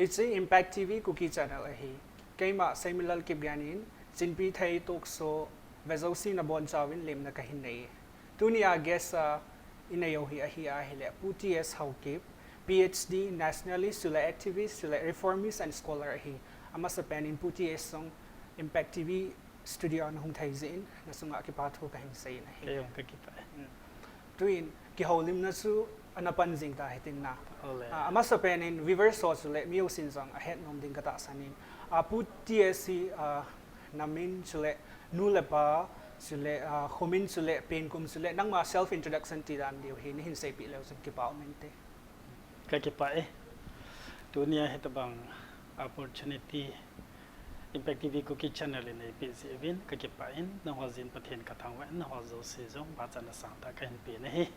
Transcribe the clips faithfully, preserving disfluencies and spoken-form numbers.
Hiche Impact T V Kuki Channel ahi. Keima Seimilal Kipgen in, Chinpi Thei Talk Show, vejouse nabonchauvin lemna kahin nei. Tunia guest a inei u hi ahi ahile, Pu T S Haokip, P H D, nationalist, chule activist, chule reformist and scholar ahi. Amasapen in Pu T S jong Impact T V studio a nahung thei jeh in, nasunga kipa thu kahin sei in ahi. Kei jong kakipah e. Mm. Tuin, kihoulimna chu ana pan jing ta hitin na. Ole. Ah, amasapen in viewers ho chule mi jousen jong ahet nom ding katahsan in. Ah, Pu T S hi, ah, namin chule, nu le pa chule, ah, khomin chule, penkum chule, nangma self introduction ti dan diu hi, nahin seipeh leu chun kipa um inte. Kakipah e. Tunia hitobang opportunity Impact T V Kuki Channel in eipeh jeh uvin kakipah in, nangho jin Pathen kathangvah in, nangho jouse jong pachatna sangtah kahin pe in ahi.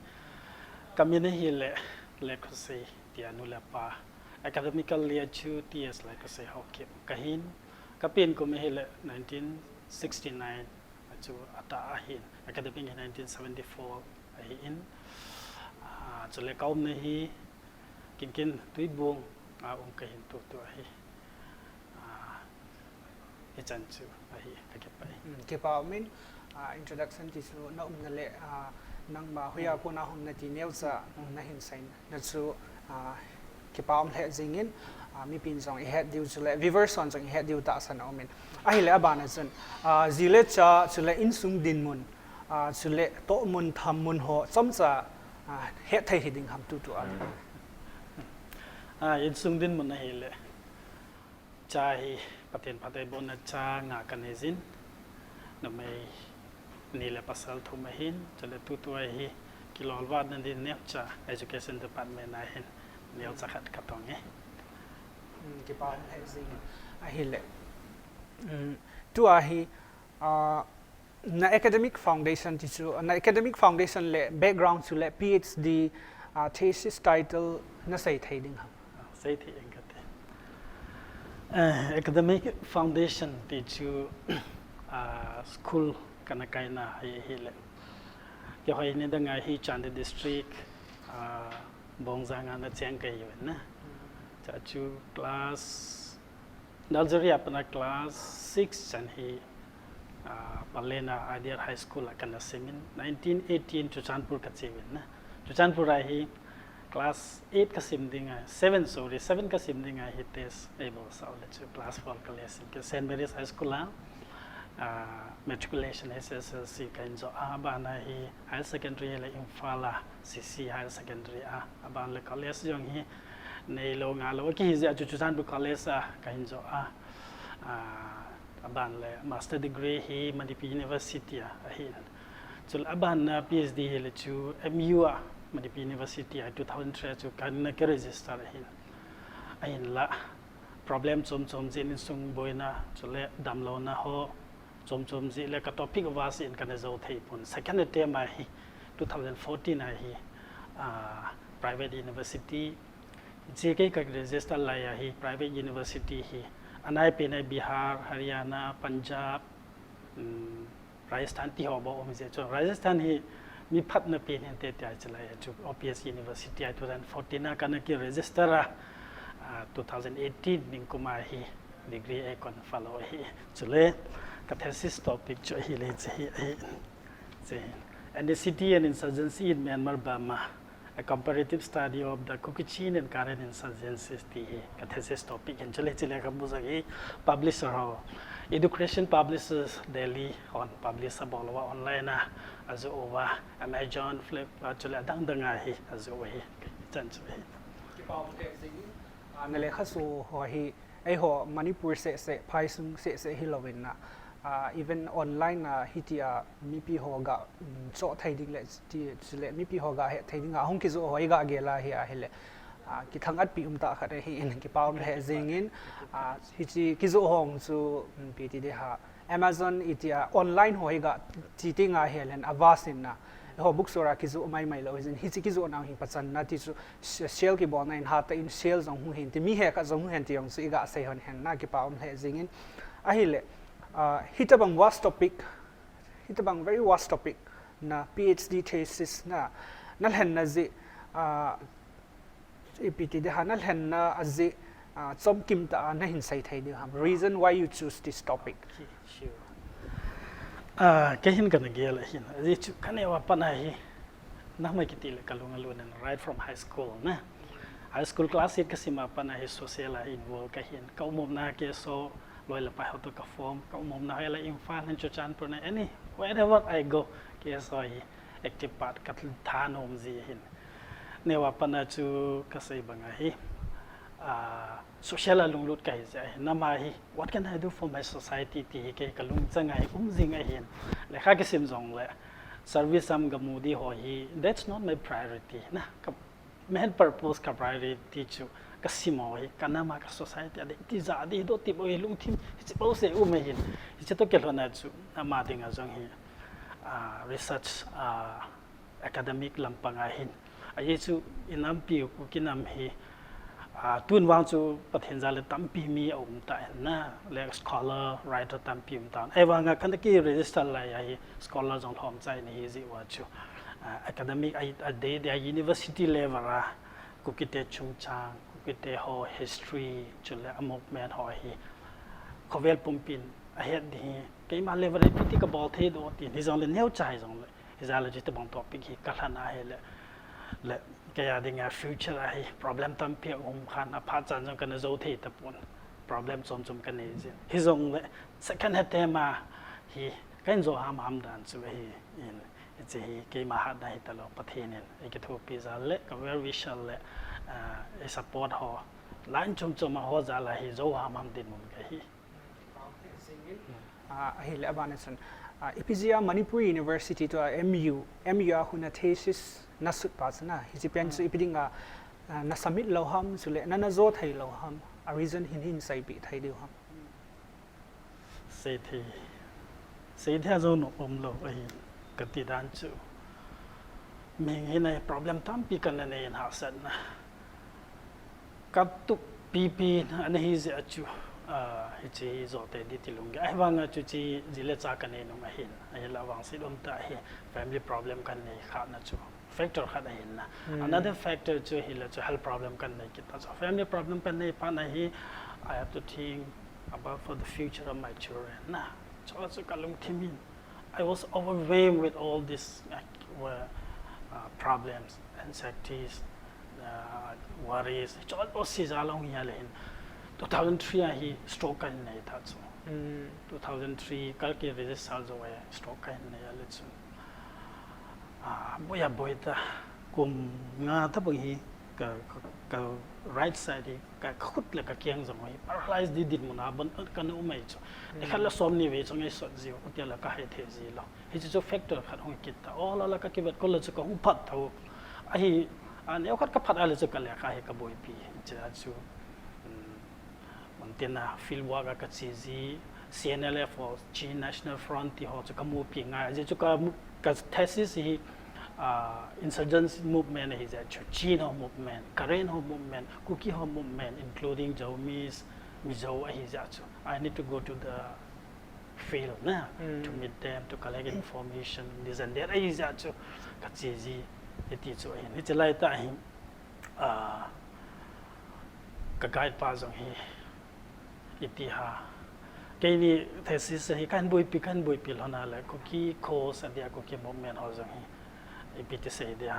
Kamin ahile Lekhosei tia nu le pa. Academically a chu T S Lekhosei Haokip kahin. Kapenkum ahile nineteen sixty-nine a chu atah ahin. Academic hi nineteen seventy-four ahin. Ah, chule kaumna hi Kinkin Tuibong a um kahin tutu ahi. Ah, hichan chu ahi, kakipah e. Mm, kipa um in, ah, introduction ti chu na umna le, ah, nangma hoiya kona hung nati neocha, mm, nahin seina chu, ah, kipa um lheh jingin, ah, mipin jong ihet diu chule viewers hon jong ihet diu tahsan aumin. Ahile abana chun, ah, ji le cha chule insung dinmun, ah, chule tohmun thammun ho chomcha, ah, hetthei hiding ham tutua. Ah, insung dinmun ahile. Cha hi Pathen phattheibohna cha nga kanei jin. Numei ni le pasal thum ahin, chule tutua hi kilolvatna din neocha Education Department a hin neocha khat katong e. Mm, kipa um lheh jingin ahile. Mm, tua hi, ah, na academic foundation ti chu, na academic foundation le background chule P H D, ah, thesis title nasei thei ding ham? Ah, sei thei ing kate. Eh, academic foundation ti chu, ah, school kana kaina hi, hile. Keiho ni danga hi Chandel District, ah, Bongjang a nacheng kahiuvin na. Cha chu class Nursery a pat a class six chan hi, ah, Pallel a Ideal High School a kana simin, nineteen eighty-eight Churachandpur kacheuvin na. Churachandpur a hi class eight kasim dinga, seven, sorry, seven kasim dinga hi test eibolsah ule chu class four kale sim ke Saint Mary's High School a, ah, matriculation H S L C kahin joh a, abana hi higher secondary le Imphal a C C Higher Secondary a, aban le college jong hi neilou ngalou akihi jeh a chu Churachandpur College a kahin joh a, ah, aban le master degree hi Manipur University a ahin. Chule aban na P H D hile chu M U a Manipur University a two thousand three a chu kana kiregister ahin. Ahinla problem chom chom jeh in insung boina chule damlouna ho chom chom jeh le ka topic uva seh in kana jou thei pon. Second attempt a hi two thousand fourteen a hi, ah, private university, hiche kei ka register lai a hi private university hi anaipen a Bihar, Haryana, Punjab, um, Rajasthan ti ho bou um jeh chun Rajasthan hi mi phatna pen hinte tia chulai a chu O P S University a two thousand fourteen a kana kiregister a, ah, two thousand eighteen ningkum a hi degree eikon follow ahi. Chule ka thesis topic chu ahile hiche hi ahi. Hiche hi, Ethnicity and Insurgency in Myanmar, Burma, A Comparative Study of the Kuki Chin and Karen Insurgencies ti hi ka thesis topic ahin. Chule hiche lekhabu jong hi publisher ho, Education Publishers Delhi hon publish abol uva online a ajoh uva, Amazon, Flipkart, chule adang dang a hi ajoh u ahi. Hichan chu ahi. Kipa um lheh jingin, ah, na lekhasu ho hi eiho Manipur seh seh, phaisung seh seh hilouvin na, ah, even online a hitia mipi ho ga, um, choh thei ding le ti, chule mipi ho ga het thei dinga hung kijoh ho iga gel a hi ahile, ah, kithang-at pi um tah khat ahin, kipa um lheh jingin, ah, hiche kijoh ho chu, um, ipi ti ding ham, Amazon itia online ho hi ga ti ti nga hel hen avast in na. Eiho bookstore a kijoh mai mai lou hin, hiche kijoh nau hi pachatna ti chu s-, sale kibolna in hatah in sale jong hung hin ti, mi hekhat jong hung hen ti jong chu iga sei hon hen na, kipa um lheh jingin. Ahile, ah, hitobang vast topic, hitobang very vast topic na P H D thesis na, na lhenna jeh, ah, ipi ti ding ham, na lhenna ajeh, uh, chomkim ta na hin sei thei diu ham, reason why you choose this topic? Sure. Uh, kahin kana gel ahin. Aji chu kaneo a pat ahi. Nahmai kiti le kalung alun in right from high school na. High school class eight kasim a pat ahi social a involve kahin. Ka umumna ke so loi le pai ho to ka form. Ka umumna ho le Imphal hin Churachandpur na any wherever I go ke so hi active part ka thanom ji hin. Neo a pat a chu kasei bang ahi. Uh, social a lunglut kahi ji ahi. Nama hi what can I do for my society ti hi ke kalung chang ahi um jing ahin. Lekha kisim jong le service am gamu di ho hi, that's not my priority na. Ka main purpose ka priority chu kasim ho hi, kanama ka society a dei ti ja di do ti bo hi lungthim hi chi bo se um ahin. Hi chi to ke lona chu ama ding a jong hi uh, research uh, academic lampang ahin. Ahi chu inampi u kinam hi uh, tun vang chu Pathen ja le tampi mi a um ta na le scholar writer tampi um ta. Ei vang a kan ki register lai ahi scholar jong lhom chai ni hi ji wa chu uh, academic a dei dei university level a Kukite chungchang, Kukite ho history chu le a movement ho hi khovel pumpin ahet di hi keima level a piti ka bol thei do ti ni jong le neo chai jong le. Hijale chu tabang topic hi kalhan ahi le, le kaya dinga future ahi problem tampi um khan a phat chan jong kana jo thei tapon problem chom chom kana jin. Hi jong le second hat tema hi kan jo ham ham dan chu hi in. Hichi hi keima hatna hi talo Pathen in ei kithopi jal le ka well wisher le uh, ei support ho line chom chom a ho jal a hi jo ham ham din mun ka hi. Ahile abana chun, uh, ipi jia Manipur University to a M U, M U a huna thesis nasut pa chana, hichi pen chu ipi dinga uh, na submit lo ham, chule na na jo thei lo ham, a reason hin hin seipi thei diu ham. Sei thei, sei thei a jo no um lo ahi kati dan chu. Ming hin a problem tampi kana nei in hahsatna. Katup pipi ana hi jeh a chu, uh, hichi hi jo te di ti lung. Ahivang a chu chi ji le cha kana nei nung ahin. Ahi la vang si dom ta hi family problem kana nei kha na chu. Factor khat ahin na. Hmm. Another factor chu hi la chu health problem kana nei kit ta chu. Family problem kana nei pa na hi, I have to think about for the future of my children na. Chu chu ka lungthim in. I was overwhelmed with all these uh, uh, problems, anxieties, uh, worries. Chu chu si ja long hi a le hin. Two thousand three a hi stroke kana nei ta chu. Hmm. Two thousand three ka ki register jo e stroke kana nei a le chu. Ah, boya boita kum nga ta bang hi ka, ka, ka right side hi ka khut le ka kiang jong hi paralyze di din mun a ban kana um ai chu. Ni khat la som ni ve chu ngai sot ji u ti la ka hai the ji lo. Hichi chu factor khat hung kit ta. O la la ka kibat ko la chu ka hung phat tho. Ahi, a neo khat ka phat a le chu ka le ka hi ka boipi. Hichi a chu. Um, Mantina field work a ka chi ji, C N L F ho, Chin National Front ti ho chu ka mupi ngai. Ji chu ka, ka thesis hi uh, insurgency movement hi ja chu Chin ho movement, Karen ho movement, Kuki ho movement, including Zomis, Mizo ahi ja chu. I need to go to the field na, mm. to meet them, to collect information, this and that ahi ja chu ka chi ji, iti chu ahi. Ni chi lai ta hi, uh, ka guide pa jong hi iti ha. Keini thesis hi kan boipi, kan boipi lhona le Kuki cause and the Kuki movement ho jong hi ipi ti sei dia.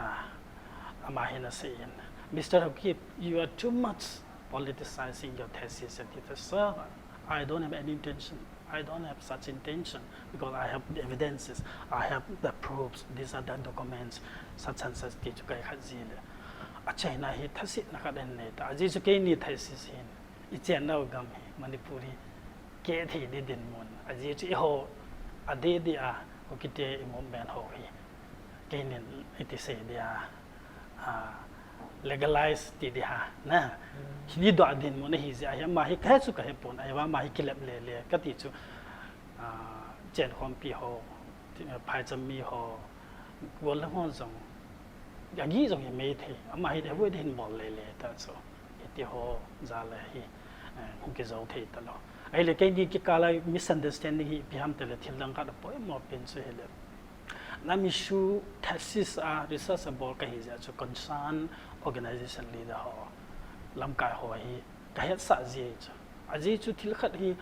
Ama hin asei in, Mister Haokip, you are too much politicizing your thesis. And he said, sir, I don't have any intention. I don't have such intention because I have the evidences, I have the proofs, these are the documents, such and such ti chu kai khat ji le. A China hi thasi na khat en nei ta. Ji chu keini thesis hin. I chen nau gam hi Manipur hi ke thei di din mun. A ji chu i ho a de di a ko kite i movement ho hi. Keinin iti sei di a, a legalize ti di ha na. Hi ni do a din mun hi ji a hi ma hi ka chu ka he pon a hi wa ma hi kilep le le ka ti chu. A chen khom pi ho, phaicham mi ho, Kuala ho jong, agi jong hi mei thei, ama hi devoid hin bol le le ta chu. Hiti ho ja le hi, eh, hung ki jo thei ta lo. Ahile keini kikal a misunderstanding hi ipi ham te le thil dang khat a poimo pen chu hile. Nam issue thesis a research a bol ka hi ja chu concern organization leader ho, lamkai ho hi kahetsah ji chu. Ajeh chu thil khat hi,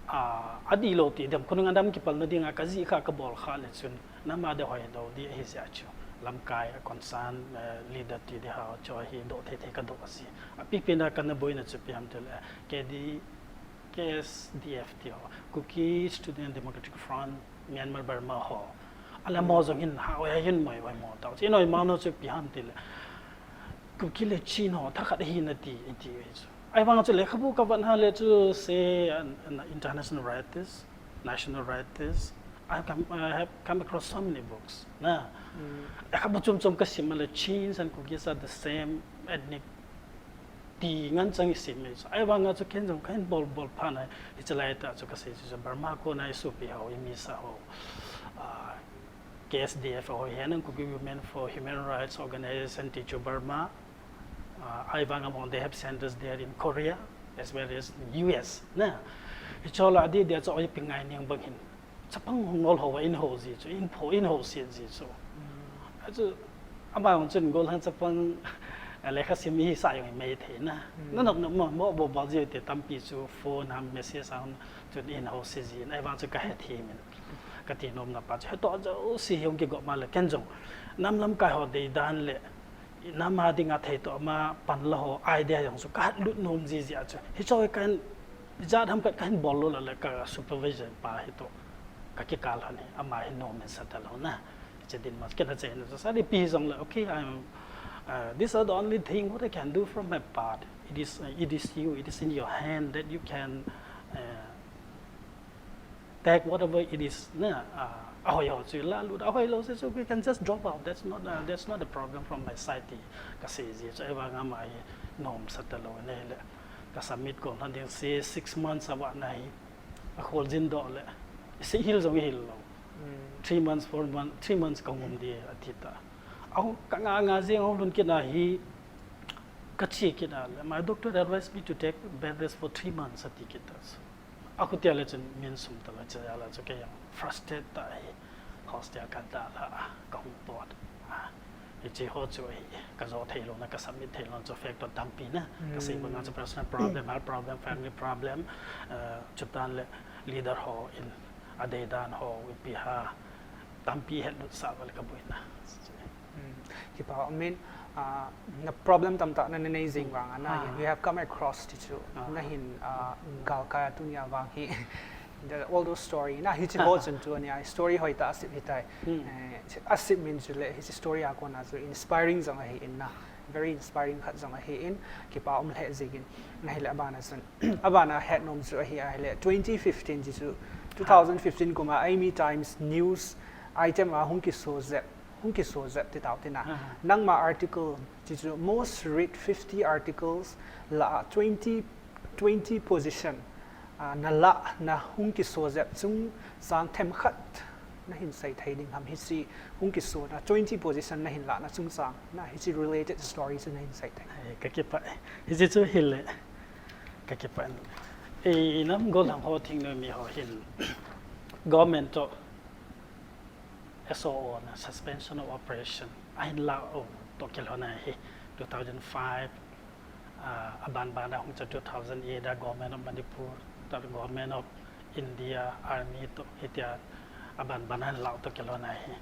a, adih lou ti dem, khonung a dam kipalna dinga kajih kha kabol kha le chun, nam a ding hoi lou ding ahi jeh chu. Lamkai a concern, eh, leader ti ding ho chu hi doh thei thei kadoh ji. Apipi na kana boina chu ipi ham tile, K D, K S D F ti ho, Kuki Student Democratic Front, Myanmar Burma ho. Alam ho jong hin ha oi hin moi oi mo tau. Chin oi ma no chu ipi ham tile, Kuki le Chin ho thakhat ahi nati, iti chu. Ahivang chu lekhabu kavet ha le chu, say, an, an international writers, national writers, I have come, I have come across so many books. Na. Lekhabu chom chom kasim le, Chins and Kukis are the same ethnic ti ngen chang isim e chu. Ahivang chu ken jong kahin bol bol phat na, hiche lai tah chu kasei chu Burma kona isopi ho, imisa ho, ah, K S D F ho, hinan Kuki Women for Human Rights Organization ti chu Burma, ah, ahivang among they have centers there in Korea as well as in U S, na. Hiche lah adeh deh chu oi pi ngai ning bang hin. Chapang hung nol ho va in ho ji chu, in pho in ho siet ji chu. Achu, ama jong chun gollhang chapang, eh, lekha sim hi sa jong imei thei na. Na nop nop mo, mo bo bol ji te tampi chu phone ham message ham chun in ho siet ji, ahivang chu kahe thei min. Kati nom na pa chu, hetoh jouse hi hung kigo ma le ken jong. Nam lamkai ho dei dan le, nam a dinga thei toh ma pan la ho idea jong chu kahet lut nom ji ji a chu. Hiche kan jat ham khat kahin bol lou le, le ka supervisor pa hi toh kakikal hon hi, ama hi nom in sa talou na. Hiche din ma, kei na che na sa di pi jong le, okay, I'm, uh, these are the only thing what I can do from my part. It is, uh, it is you, it is in your hand that you can, uh, take whatever it is, na, uh, ahoi ho chu la lut, ahoi lou se chu, we can just drop out. That's not, uh, that's not a problem from my side, ti kasei ji chu, ahivang ama hi nom sa talou na le. Ka submit kon hon ding se six months a vat na hi. Akhol jin doh le, isi hil jong hil lou. Three months, four months, three months ka ngum ding ati ta. Ahung ka nga nga jeng ahung lhun kit na hi, ka che kit na le, my doctor advised me to take bed rest for three months ati kit ta. Akhutia le chun min sum ta le, che ya la chu kei jong frustrate ta hi. Hostel ka da la, ka hung pot. Ah, hiche ho chu hi, ka jo thei lou na, ka submit thei lou na chu factor tampi na. Ka sei banga chu personal problem, health problem, family problem, eh, chutan le leader ho in adei dan ho, ipi ham, tampi het lut sa val ka boina. Kipa, I mean, ah, na problem tamtah na nei jing vang a na, we have come across ti chu, na hin, ah, galkai a tunia vang hi. The, all those story na, hiche ho chun chu ania, story hoi tah a sip hitai. Eh, a sip min chu le, hiche story a kona chu inspiring jong ahi in na. Very inspiring khat jong ahi in, kipa um lheh jingin. Ahile abana chun, abana het nom chu ahi, ahile twenty fifteen ti chu, two thousand fifteen kum a Aimi Times News item a hung kiso jep, hung kiso jep ti tau tina. Nangma article ti chu most read fifty articles lah a twenty, twenty position, ah, na lah na hung kiso jep chungchang themkhat na hin sei thei ding ham, hiche hung kiso na twenty position na hin lah na chungchang, na hiche related story chu na hin sei thei. Ai, ka kipa, hiche chu hile, ka kipa. E, nam gollhang ho thingnoi mi ho hin, government toh S O O na, suspension of operation, ahin lah u toh kilhon a hi, two thousand five, ah, aban ban a hung cha two thousand eight a Government of Manipur, toh Government of India, Army toh, hitia aban ban a ahin lah u toh kilhon a hi.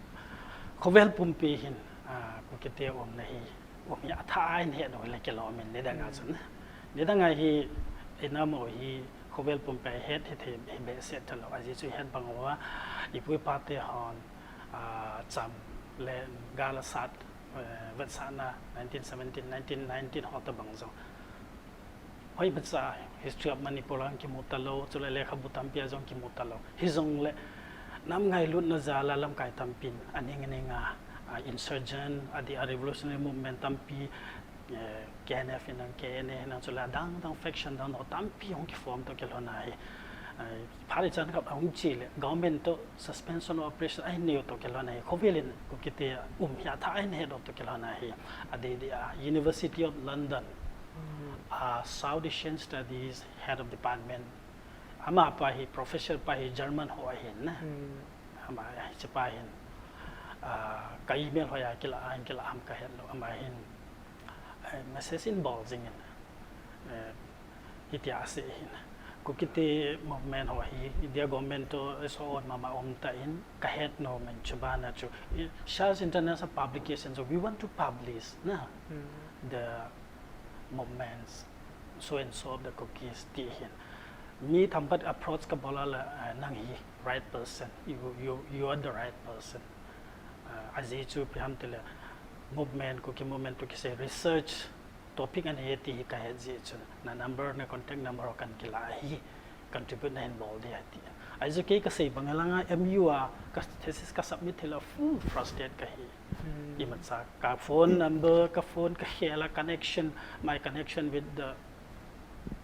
Khovel pumpi hin, ah, Kuki te umna hi, um hi athah a ahin het u le kilom in nidang a chun. Nidang a hi, inam u hi, khovel pumpi a het hi thei hi behseh talou, ajeh chu het bang uva, ipu ipa te hon, ah, cham le gal asat, eh, vetsahna nineteen seventeen, nineteen nineteen ho tobang jong. Hoimacha history of Manipur a kimu talou, chule lekhabu tampi a jong kimu talou. Hijongle, nam ngailutna jal a lamkai tampin, aning aning a, ah, insurgent, adeh a revolutionary movement tampi, eh, K N F hinam, K N A hinam, chule adang dang faction dang dang tampi hung kiform toh kilhon a hi. Eh, phat ichan khat ahung che le, government toh suspension of operation ahin nei u toh kilhon a hi. Khovel in Kuki te um hi athah a ahin het u toh kilhon a hi. Adeh deh a, University of London, ah, South Asian Studies head of department. Amapa hi, professor pa hi German ho ahin na. Ama hiche pa hin, ah, ka email ho a kilah, ahin kilah ham ka het lou. Ama hin, eh, message in bol jing in, eh, Itia ase hin. Kuki te movement ho hi, India government to so on mama om ta in, ka het nom in chu bana chu. I- Shas International Publications, so we want to publish, na, the movements, so and so of the Kukis ti hin. Mi thampat approach ka bola la, uh, nang hi right person, you, you, you are the right person. Uh, aji chu piham tile movement, Kuki movement to kisei research, topic ana he ti hi ka het ji chu. Na number, na contact number ho kan kila hi, contribute na hin bol di ha ti. Aji kei ka sei bang langa M U a ka thesis ka submit hila full frustrate ka hi. Imacha ka phone number, ka phone ka hela connection, my connection with the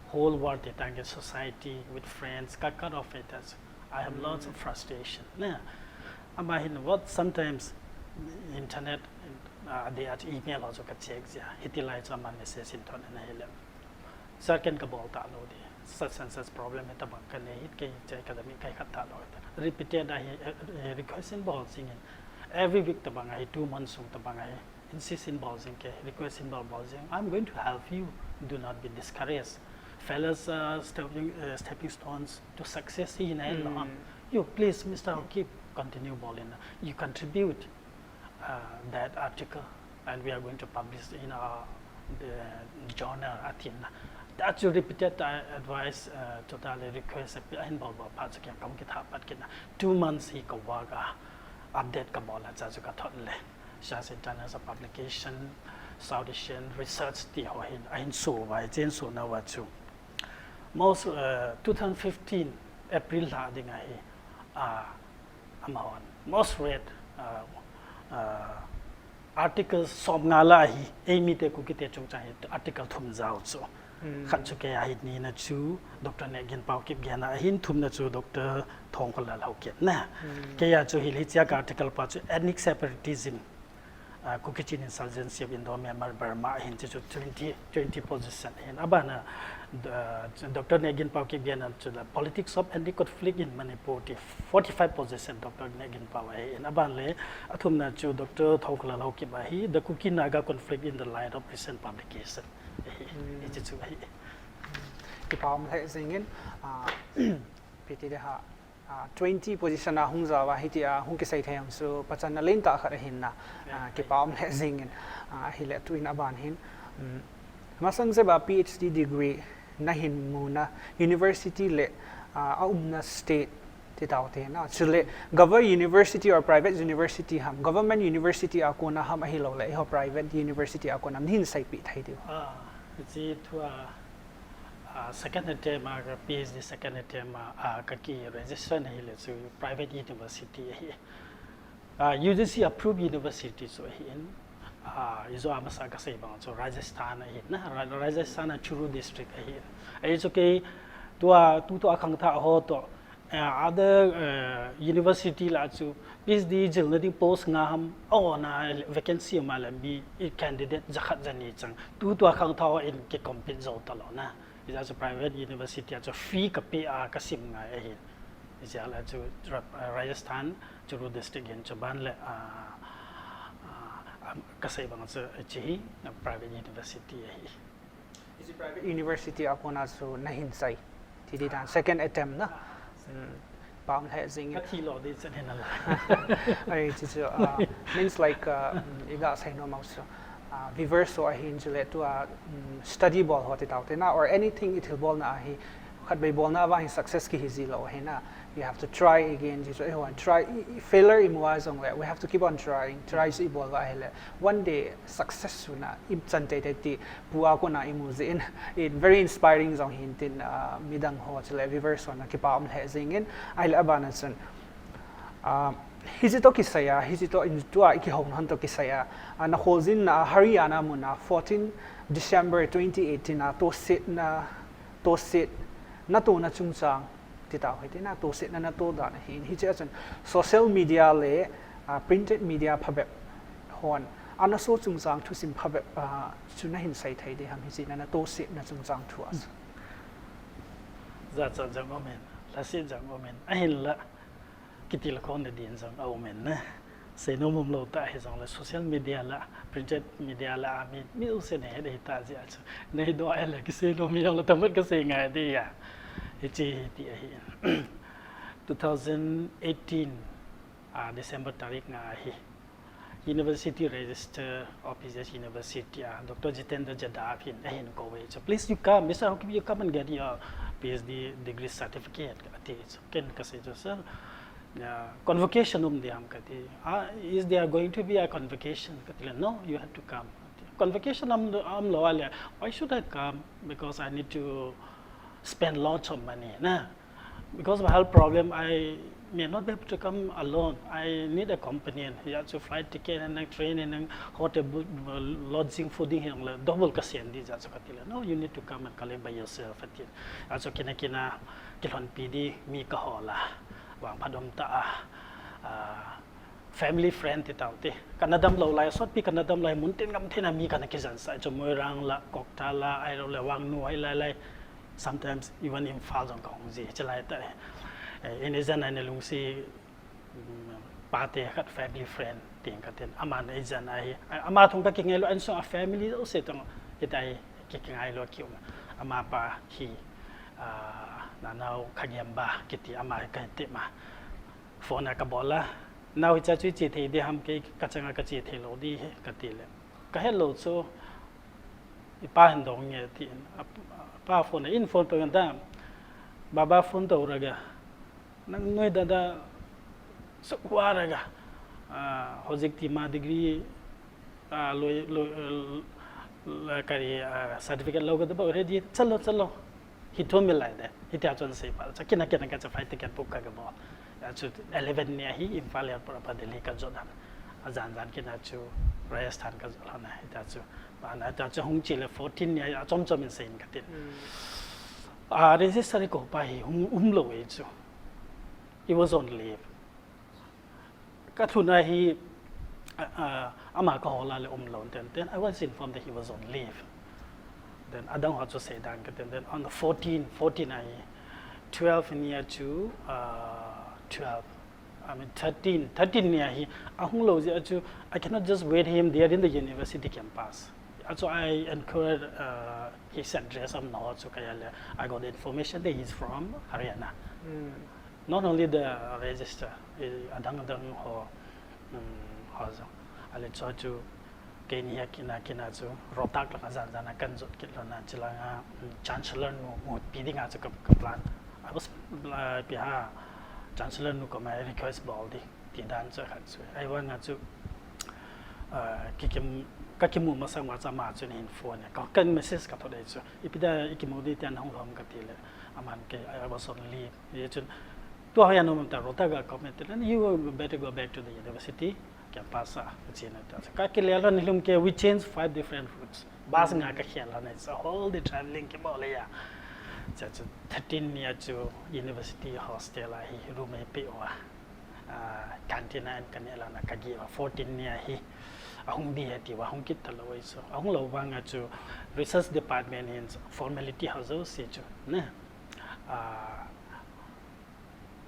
whole world, the Tangi society, with friends, ka cut off it as I have lots of frustration. Na, ama hin what sometimes internet, uh, the at email also ka check ja. Hiti lai chu ama message in thon na hile. Sir ken ka bol ta lo di. Such and such problem he tabang ka nei hit kei che ka dami kai khat ta lo. Repeated a hi, eh, eh, request in bol singin. Every week tabang a hi, two months sung tabang a hi. Insist in bol jing ke, request in bol bol jing. I'm going to help you. Do not be discouraged. Failures are stepping, uh, stepping stones to success hi na lo. You please, Mister Haokip, continue bol in. You contribute, uh, that article, and we are going to publish in our the journal atin. That you repeated, uh, advice, uh, totally request a hin bol bol pa chu ke kam ki tha pat kina. Two months hi ka work a update ka bol a cha chu ka thot le. Shas International Publication, South Asian Research ti ho hin, a hin su vai, chen su na va chu. Most, uh, two thousand fifteen April la ding a hi, uh, amahon. Most read, uh, uh, articles som nga la hi, ei mi te Kuki te chung chang hi, article thum jau chu. Khat chu kei a hi ni na chu, Doctor Nehginpao Kipgen a hin thum na chu, Doctor Thongkholal Haokip na. Kei a chu hi le chia ka article pa chu ethnic separatism, uh, Kuki Chin insurgency of Indo-Myanmar Burma hin chu, chu twenty, twenty position hin. Abana, uh, Doctor Nehginpao Kipgen a chu the politics of ethnic conflict in Manipur ti forty-five position Doctor Nehginpao a hin. Aban le, athum na chu Doctor Thongkholal Haokip a hi, the Kuki Naga conflict in the light of recent publication. Hi, hi chu chu hi. Kipa um le jingin, ah, P T D ha, ah, twenty position a hung jawa hiti a hung kisei thei ang su pachan na len ta khat ahin na, ah, kipa um le jingin, ah, hi le tuin aban hin, um, masang jeba P H D degree na hin mu na university le, ah, a um na state ti tau te na. Chule government university or private university ham, government university a kona ham ahi lo le, iho private university a kona ham, hin seipi thei diu. Ah, chi thua, ah, second attempt a ka P H D second attempt a, ah, ka ki register na hi le chu private university hi. Ah, U G C approved university chu ahin, ah, ijo amasa ka sei bang chu Rajasthan ahin na, Ra- Rajasthan a Churu district ahin. Ahi chu kei tua, tu tua khangthah ho to, ah, other, ah, university la chu P H D jil na ding post nga ham, o na vacancy ma le mi i candidate jakhat jani chang. Tu tua khangthah ho in ki compete jo ta lo na. Ija chu private university a chu fee ka pay a ka sim ngai ahin. Ija la chu Ra- Rajasthan, Churu district hin chu ban le, ah, ah, am- ka sei bang chu chi hi, na private university ahi. Is it private university a kona chu na hin sai? Ti di dan second attempt na. Hmm. Pam le jing. Ka thi lo di chen hin la. Ai, chi chu, ah, means like, ah, mm, iga sai no mau chu. Ah, viewers ho ahin chule tua, mm, study bol ho ti tau te na, or anything i thil bol na ahi, khat bei bol na va hi success ki hi ji lo ahi na. You have to try again, ji chu, eh, ho, try, i- i- failure i mu a jong le, we have to keep on trying, try ji i bol va ahi le. One day, success su na, i chan te te ti, pu a kona i mu ji in, in very inspiring jong hin tin, ah, midang ho chule, viewers ho na kipa um le jing in, ahi le abana chun. Ah, hichi to kisai a, hichi to in tua i kihou hon to kisai a, ah, na kholzin na Haryana mun a fourteen December twenty eighteen a tosetna, tosetna tona chungchang ti tau hiti na tosetna na to dan ahin hichi a chun social media le, ah, printed media phabep hon ana so chungchang thusim phabep, ah, chu na hin sei thei di ham hichi na na tosetna chungchang thu a. Jachat jong um in, lhaset jong um in, ahinla kitilkhou na din jong a um in na. Seinom umlou ta hijongle social media la, printed media la, mi, mi use nei het hita jeh a chu. Nei do ai le kiseinom hijongle tamkhat kasei ngai ding ahi. Hiche hi ti ahi. Two thousand eighteen, ah, December tarik nga ahi. University Registrar of P G S University a, Doctor Jitendra Jadhav hin, ahin kou e chu. Please, you come, Mister Haokip, you come and get your P H D degree certificate, ati chu. Ken kasei chu, sir, uh, convocation um ding ham kati. Ah, is there going to be a convocation? Kati le, no, you have to come. Convocation um, umlou a le, why should I come? Because I need to spend lots of money, na. Because of health problem, I may not be able to come alone. I need a companion. Hijeh chun flight ticket and then train and then hotel bu-, bu-, lodging, fooding hijongle double kasen ding jeh chun kati le, no, you need to come and collect by yourself, ati. Hijeh chun kina kina kilhonpi ding mi kahol a, vangphat um tah a, ah, family friend ti tau te. Kana damlou lai, sotpi kana damlou lai, mun tin gam tin a mi kana kijansah. Chu Moirang la, Kokta la, ahilou le Wangnu, hilai lai. Sometimes even Imphal jong kahung ji, chulai tah. Eh, in eijat a ina lungset, mm, pa te khat family friend tin katin. Aman eijat a hi, a-, ama thung kakingailu, insung a family jouse toh hitia hi kikingailu kium. Ama pa hi, ah, Nanao Khagemba kiti ama hi kahin ti ma. Phone a kabol a, nao hiche chu iche thei ding ham, kei kachang a kache thei lou ding ahi, kati le. Kahet lou chu, ipa hin dong nge tin, apa phone a, in phone pe ngan ta, baba phone tou raga, nang noi dada, sukwa raga, ah, hojik ti ma degree, ah, loi, loi, ah, kari, ah, certificate lou kati bou ready, chalo, chalo. Hi thu mi lai de. Hitia chun sei pha. Cha kina kina kacha flight ticket book ka, kabol. Achu eleven ni ahi, Imphal airport a pa Delhi kajot dan. Ajan jan kina chu Rajasthan kajot lhon a. Hitia chu. Bana, hitia chu hung che le fourteen ni ahi, achom chom in sei in katin. Mm. Ah, register kou pa hi hung umlou e chu. He was on leave. Kalhun a hi, ah, ah, ama kahol a le umlou ten ten. I was informed that he was on leave. Then adang ho chu seidan katin. Then on the fourteen, fourteen a hi, twelve ni a chu, ah, twelve. I mean, thirteen, thirteen ni a hi, ahung lou jeh a chu, I cannot just wait him there in the university campus. Achu I enquired, uh, his address, am, no, chu kaya le, I got the information that he's from Haryana. Mm. Not only the register, eh, adang adang ho, um, ho jong. Ale chu chu, keini hi kina kina chu, Rohtak langa jan jan a kan jot kit lhon a, chulanga, um, Chancellor nu mu pi dinga chu ka, ka plan. I was, uh, pi ha, Chancellor nu koma request bol ding. Ti dan chu khat chu. Ahivanga chu, ah, kikim, kakimu masang uva chu ama chun ahin phone e. Ka, ka message kathot e chu. Ipi dia ikimu ding tia nahung lou ham kati le. Aman kei, I was on leave. Hijeh chun, tua hoiya na um ham tia Rohtak ga comment le, you better go back to the university campus a, kachi na tia. Kakile lhon nilhum kei, we change five different routes. Bus nga kakhel lhon e, it's a whole day traveling kibol e ya. Cha chu thirteen ni a chu university hostel a hi room eipeh uva. Ah, canteen a an kaneh lhon a kageh uva, fourteen ni a hi ahung ding ahi tia ahung kit talou ahi chu. Ahung lou vanga chu research department in formality ho jouse chu, ne. Ah,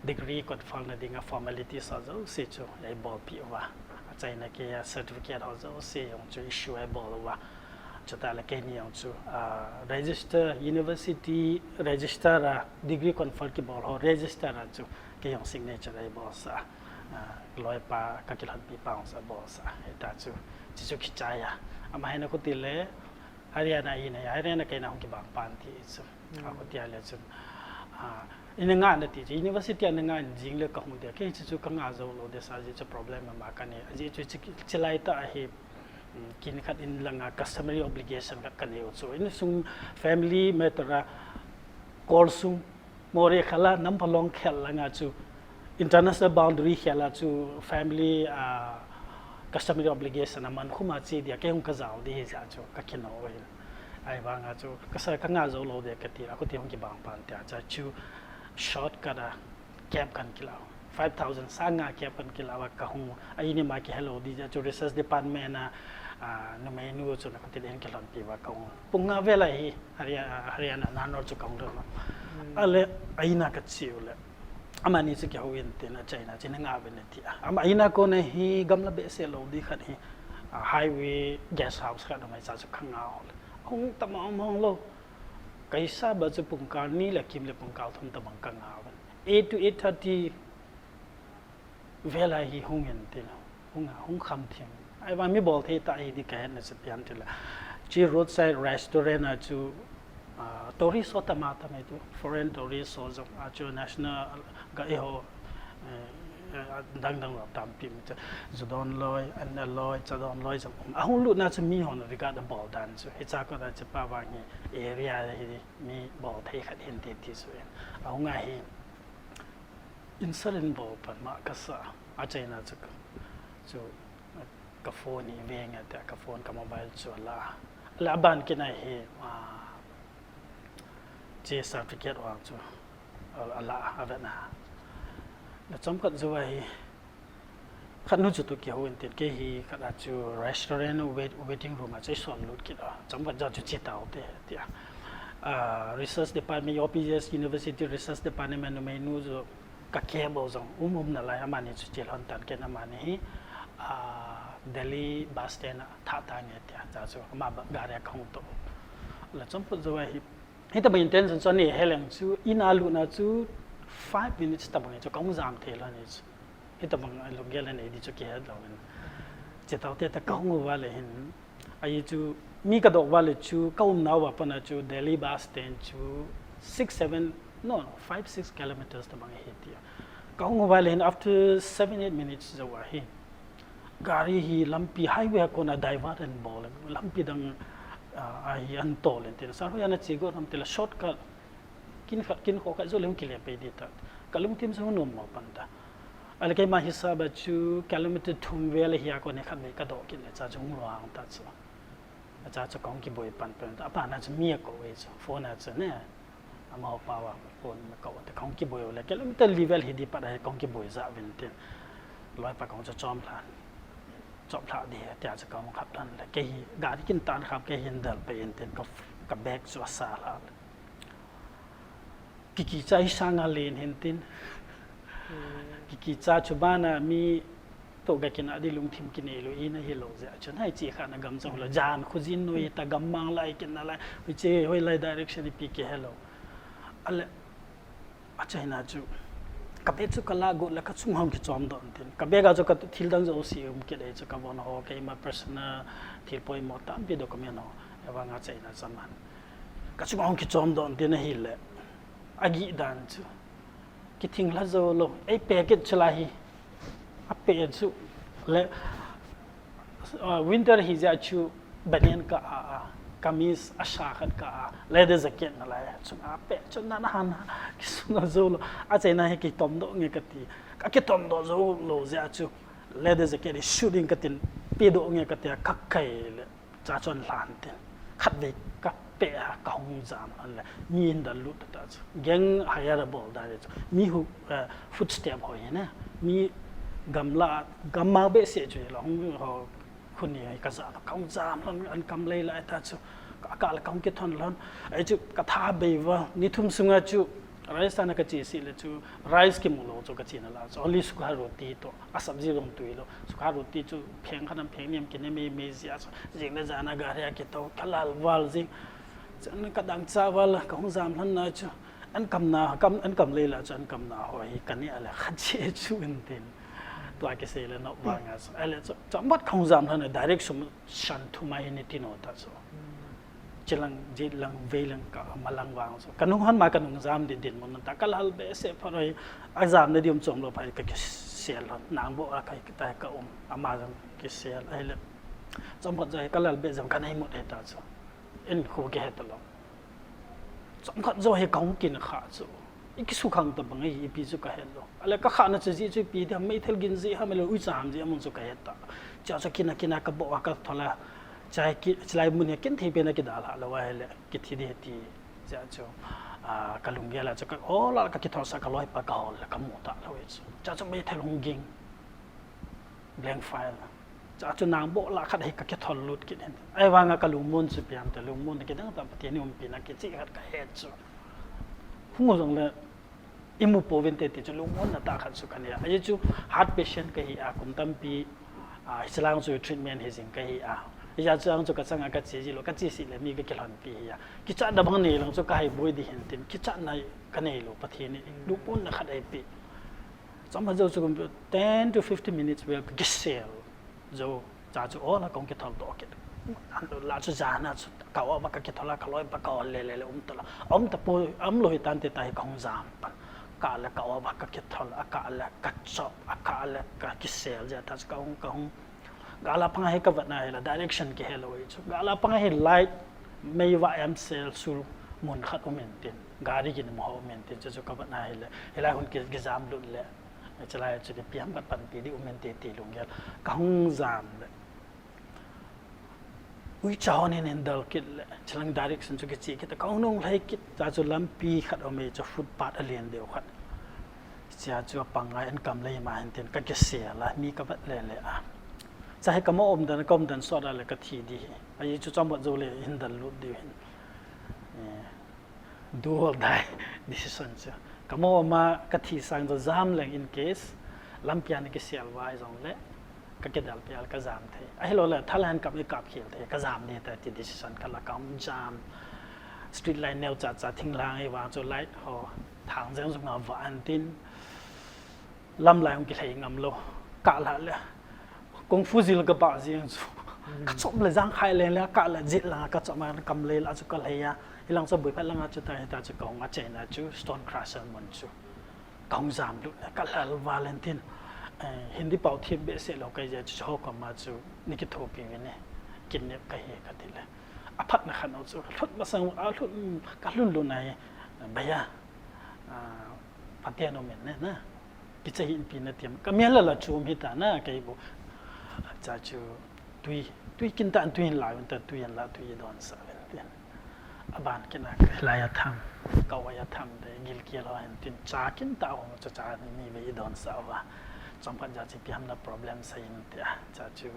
degree confer na dinga formalities ho jouse chu eibolpeh uva. Achaina keiya certificate ho jouse jong chu issue eibol uva. Chutah le keini jong chu, ah, register, university register a degree confer kibol ho register a chu kei jong signature eibolsah a, ah, loipa, kakilhonpi pa jong chu abolsah a. Hita chu, chuchu kichai a. Ama hina khuti le, Haryana ina, Haryana keina hung kibang pan ti chu. Mm. Akhuti a le chun, ah, ina ngah na ti chu, university a na ngah in jing le kahung dia. Kei chu chu kangah jou lou ding sa jeh chu problem ama kanei. Ajeh chu chi, chilai tah a hi, mm, kin khat in langa customary obligation khat kanei u chu. Insung family matter a, Kolsung, Moreh khel a, Namphalong khel langa chu, international boundary khel a chu family, ah, customary obligation aman khum a che dia, kei hung kajao ding hijeh chu, kakino u ahi. Ahivanga chu, kasa kangah jou lou ding kati, akhuti hung kibang pan tia, cha chu shortcut a, cab kan kilah u. Five thousand sang nga cab kan kilah uva kahung, a ini ma kihelou ding jeh chu research department a, ah, numeinu chu na khuti le hin kilhonpi uva kahung. Pung nga vel a hi, Harya-, Haryana Nanaur chu kahung lhon u. Hmm. Ale, a ina kache u le. Amani chu kihou in tin, achaina chu nanga uvin ati. Ama ina kona hi gamla behseh lou di khat hi, a, highway guest house khat a mai cha chu kanga hol. Hung tamam hung lou. Kaisa ba chu pungkal ni le kim le pungkal thum tabang kanga uvin. Eight to eight thirty vela hi hung in tin. Hung, hung kham thim. Ahivang mi bol thei ta hi di kahetna chu pian tila. Chi roadside restaurant a chu, ah, tourist ho tama tama tu, foreign tourist ho jong, a chu national ga eiho, eh, eh, dang dang lo tampi mi chu. Ju don loi, an na loi, cha don loi jong. Ahung lutna chu mi hon regard a bol dan chu. Hicha kona chu pa vang hi area hi mi bol thei khat hin ti ti chu. Ahung a hi insult in bol pan ma kasa. Achaina chu, chu ka phone hi veng ate, ka phone ka mobile chu ala. Ala ban kina hi, ah, chi certificate vang chu ala, avet na. Na chomkhat jou a hi, khat nu chu tu kihou in tin, kei hi khat a chu restaurant wait, waiting room a chu i son lut kit a. Chomkhat jou chu chi tau te, tia. Ah, research department, O P S University research department numei nu chu ka cable jong um um nalai, amani chu chi lhon tan ken, amani hi, ah, Delhi bus stand a thah tange tia, cha chu ama ba, gari a kahung to. La chomkhat jou a hi, hitabang intention chu ani heleng chu, ina lutna chu five minutes tabang chu kahung jam thei lhon hi chu. Hitabang lunggel anei di chu kihet lou in. Chi tau te ta kahung uva le hin, ahi chu, mi ka doh uva le chu, ka umna uva pana chu, Delhi bus stand chu, six, seven, no, no, five, six kilometers tabang ahi tia. Ka hung uva le hin after seven, eight minutes jou a hi, gari hi lampi highway a kona divert an bol, lampi dang, ah, ahi an tol in tin. Sir hoi ana chi go lam tila shortcut, kin khat, kin kho khat jou le hung kile pei di ta. Ka lungthim chu hung nom mo pan ta. Ahile keima hisab a chu kilometer thum vel hi a kona khat vei ka doh kit le cha chu hung lhung ta chu. Acha chu kahung kiboi pan pen ta, apa na chu mi akou e chu, phone a chu ne, amaho pa va phone akou te kahung kiboi u le, kilometer li vel hi di pat a hi kahung kiboi ja uvin tin, loi pa kahung chu chom lhan, chom lha di he, tia chu kahung khap lhan le, kei hi, gari kin tan khap kei hin del pe in tin, ka, ka bag chu asa lha le. Kikicha hi sanga len hin tin. Kikicha chu bana mi toh ga kina di lungthim kinei lou, ina hilou jeh a chun, hai chi kha na gam chang lou, jan khu jin noi ta gam mang lai kin na lai, hoi che, hoi lai direction ipi kihe lou. Ale, achaina chu, ka bag chu ka la got le ka chung hung kichom doh tin. Ka bag a chu ka thil dang jouse um kit e chu, ka von ho, keima personal thil poimo tampi document ho, ahivang achaina chu aman. Ka chung hung kichom doh tin ahile, agih dan chu. Kithing lha jou lou, ei packet chu la hi, a pe chu le, ah, winter hi jeh a chu banyan ka a, a, kameez a sa khat ka a, leather jacket na lai, chu a pe chu na na han, kisuna jou lou, achaina hi kitom doh nge kati, ka kitom doh jou lou jeh a chu, leather jacket hi sut in katin, pe doh nge kati, ka kai le. Cha chun lhan tin. Khat vei ka pe a ka hung jam lhon le. Mi in da lut ta chu. Gang hire a bol da le chu. Mi hu, eh, footstep ho hi na. Mi gamla, gamma behseh chu la hung ho khun ni ka ja ka hung jam lhon an kam lei lai ta chu. Ka, ka la ka hung kithon lhon. Ai chu ka tha bei va. Ni thum sunga chu. Rajasthan a ka che seh le chu. Rice kimu lou chu ka che na la chu. Only sukha roti to. A sabji jong tui lou, sukha roti chu pheng khat nam pheng ni ham kine mei mei jeh a chu, jing le jan a gari a kitou, ka lal val jing. Chun ka dang cha val, ka hung jam lhon na chu, an kam na, kam, an kam lei la chu, an kam na ho hi ka ne a le khat che chu in tin. Tua kisei le nop vang a chu, a le chu, chomkhat ka hung jam lhon na direct sum san thum a hi ni ti no ta chu. Chilang, jit lang, vei lang ka, malang vang chu. Ka nung hon ma ka nung jam di dinmun ta, ka lal behseh pha roi, a jam na di um chom lou pha, ka kisel lhon, nang bo a ka, ka, ka um, ama jong kisel, ahile. Chomkhat jou hi ka lal beh jong ka nei mut he ta chu. In khu kihe ta lou. Chomkhat jou hi ka hung kin kha chu. I kisukhang tabang hi ipi chu ka het lou. Ale ka khahna chu jeh chu ipi dia, meithal gin jeh ham le uicha ham jeh ham chu ka het ta. Cha cha kina kina ka bo a ka thola. Chai ki, chilai mun hi kin thei pen a kidalha lou ahile, kithi di ti. Cha chu, ah, ka lunggel a chu ka, oh, la ka kithol sa ka loi pa ka hol le ka mu ta lou chu. Cha chu meithal hung ging. Blank file. Cha chu nang bo la khat hi ka kithol lut kit hin. Ahivang a ka lungmon chu pian te lungmon kidang ta Pathen in umpi na kichi khat ka het chu. Hung jong le, imu pouvinte ti chu lungmonna tah khat chu kanei a. Ajeh chu heart patient kahi a, kum tampi, ah, hichelang chu treatment hijing kahi a. Hijeh chun chu kachanga kache jilou, kache seh le mi kakilhonpi hi a. Kichatna bang nei lang chu kahai boi ding hin tin, kichatna kaneilou, Pathen in lungmonna khat eipeh. Chomkhat jou chu kum ten to fifteen minutes vel kakisel jou. Cha chu ol a kahung kithol doh kit. Anla chu jana chu ka-o va kakithol a, kaloi va ka-ol le le le um tala. Um tapoi, umlou hitante tia hi kahung jam pan. Kah le ka-o va kakithol, akah le kachop, akah le kakisel jeh a ta chu kahung, kahung. Gal a panga hi kavetna hile direction kihelou ahi chu. Gal a panga hi light mei va em sel sul mun khat um intin. Gari kin mo um intin chu, chu kavetna hile. Hilai hun ki, kijam lut le. Chulai chu ipi ham kapanpi ding um inte ti lunggel. Kahung jam le. Uicha hon hin hin dal kit le. Chulang direction chu kiche kit a kahung nung lhai kit. Cha chu lampi khat um e chu footpath alen deu khat. Cha chu apang ngai an kam lei ma hin tin kakisel a mi kavet le le a. Cha hi kamo umdan, ka umdan sot a le kathi ding hi. Ajeh chu chomkhat jou le hin dal lut diu hin. Eh. Do or die decision chu. Kamo ma kathi sang chu jam leng in case, lampi a ana kisel va jongle, kakidalpi a le kajam thei. Ahilou le, thalhan kap le kap khel thei, kajam ding tai ti decision kala kahung jam. Street light neo cha cha thinglhang hi vang chu light ho, thang jeng jong a va an tin. Lamlai hung kilhai ngam lou. Kah la le. Kung fu jil ka ba jeng chu. Kachom le jang khai le le kah la jit la kachom a kam le la chu kalhai a. Hilang chu boi phat langa chu ta, ta chu kahung a chaina chu Stone Crusher mun chu. Kahung jam lut le kalhal Valentine. Eh, Hindi pao thiam behseh lou kahi jeh chu ho koma chu ni kithopi vin e. Kidnap kahi kati le. Aphatna khat u chu. Lhut masang a lhut, kalhun lhun a hi. Bhaiya. Ah, Pathen um in ne, na. Kicha hinpi na tiam. Ka mel la la chum hita na, kei bu. Cha chu tui, tui kin ta an tui hin la, ta tui an la, tui don sa ven tin. Aban kin a, lai a tham, ka wa ya tham de, gil kial ho hin tin, cha kin ta ho, cha cha ni ni ve don sa va. Chomkhat ja chi pi ham na problem sa in tia, cha chu,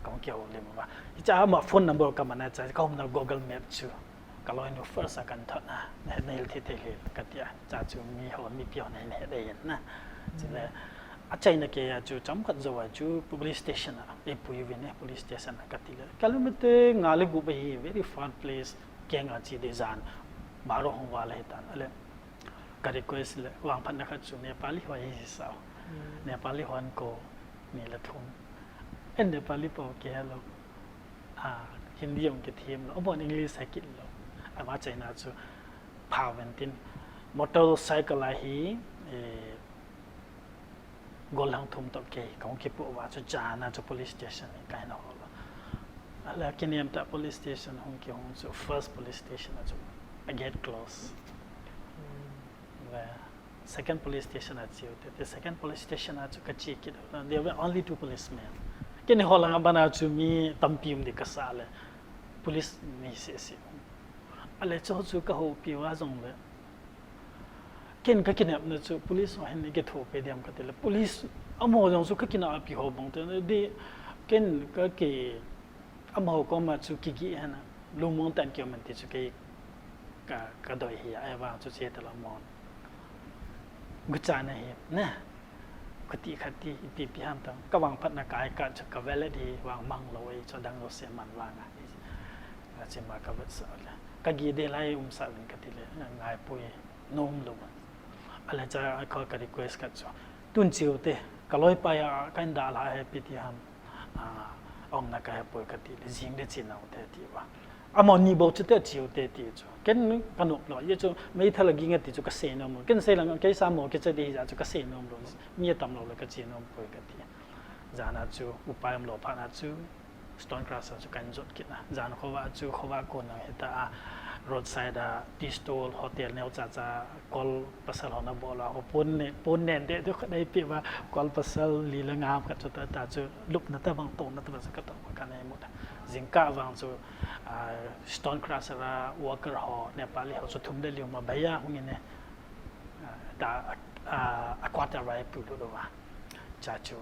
kong kiho lim va. Cha ma phone number ka mana cha, ka hom na Google Map chu. Ka loi nu first a kan thot na, na, na hil thi thei hil ka tia, cha chu mi ho, mipi ho na hin he dei na. Chule, a chaina kei a chu chomkhat jou a chu police station a, eipui uvin e, police station a ka ti le. Kilometer nga le gup ahi, very far place, keng a chi dei jan, baro hung val ahi tan, ale. Ka request le, vangphatna khat chu Nepali ho hi sa. Nepali hon ko, ni le thum. En Nepali po ke hello. Ah, Hindi jong kithem lou, amahon English hekit lou. Ama chaina chu pha ven tin motorcycle a hi, eh, gollhang thum toh kei, kahung kipoh uva chu jana chu police station hi kahin hol uva. Ala kinem tah police station hung kihung chu first police station a chu a gate close. Ve. Second police station a che u te, te second police station a chu ka che kit u. There were only two policemen. Kei ni ho langa bana chu mi tampi um ding ka sa le. Police ni seh seh. Ale chu chu ka houpi uva jongle. Ken ka kinepna chu police ho hin ni kithopi diam ka ti le. Police amaho jong chu ka kineppi ho bang te. Di ken ka ki Amaho koma chu kigih hen a, lungmong tah in kium hen ti chu kei ka, ka doi hi a, ahivang chu che talou amahon. Gucha na hi, na. Khuti khat ti, ipi ipi ham tam. Ka vangphatna ka I card chu ka valid hi vang mang lou ahi chu adang jouse man vang a. Achima ka vetsah le. Ka gih ding lai um sah uvin ka ti le, ngai poi, nom lou. Ale cha a call ka request khat chu. Tun che u te, ka loipa a ka hin dalha hi ipi ti ham. Ah, aumna ka hepoi ka ti le, jing le che nau te ti uva. Amaho ni bou chu te che u te ti chu. Ken ka nop lou, ajeh chu meithal a ging a ti chu ka sei nom lou. Ken sei lang, kei sa mo kicha ding hijeh chu ka sei nom lou. Mi atam lou le ka che nom poi ka ti. Jana chu upai umlou phat na chu Stone Crusher chu kan jot kit na. Jan khovah chu khovah kon lang hita a roadside a tea stall hotel neo cha cha kol pasal ho na bol a, ho pon ne, pon nen de, de khat nei pe va, kol pasal li le nga khat chu ta, ta chu lupna tabang tona tabang chu ka to ka nei mut. Jingkah vang chu, ah, Stone Crusher a worker ho, Nepali ho chu thum le li um a, bhaiya hung in e. Ah, ta, ah, a quarter vai pu lu lo va. Cha chu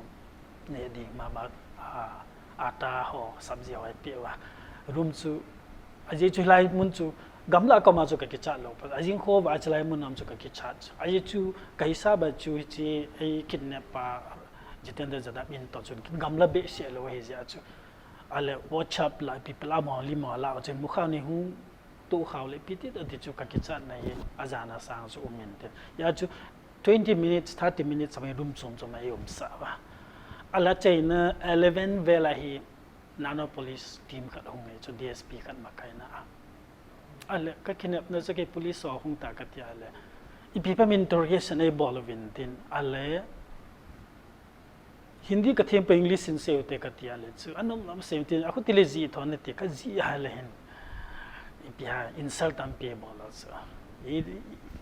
ne ding mama, ah, atta ho, sabji ho eipeh uva. Room chu, ajeh chu hilai mun chu, Gamla koma chu ka kichat lou, ajing kho va chilai mun nam chu ka kichat. Ahi chu ka hisab a chu hiche ei kidnap pa Jitendra Jadhav in to chu gamla behseh lou hi jeh a chu. Ale WhatsApp la people a mo li mo la chu mukha ni hu tu khau le piti ti chu ka kichat na hi ajana sang chu um in tin. Ya chu twenty minutes, thirty minutes mai room chom chom mai um sa va. Ala chaina eleven vel a hi nano police team khat hung le chu D S P khat ma kaina a. Ale ka kidnap na chu ke police ho hung ta ka ti ale. Ipi pa min interrogation ei bol uvin tin ale Hindi ka them pa English in sei u te ka ti ale chu. Anom nom sei u te, a khuti le ji thon ne te ka ji a le hin. Ipi ha insult tampi bol a chu. Ye,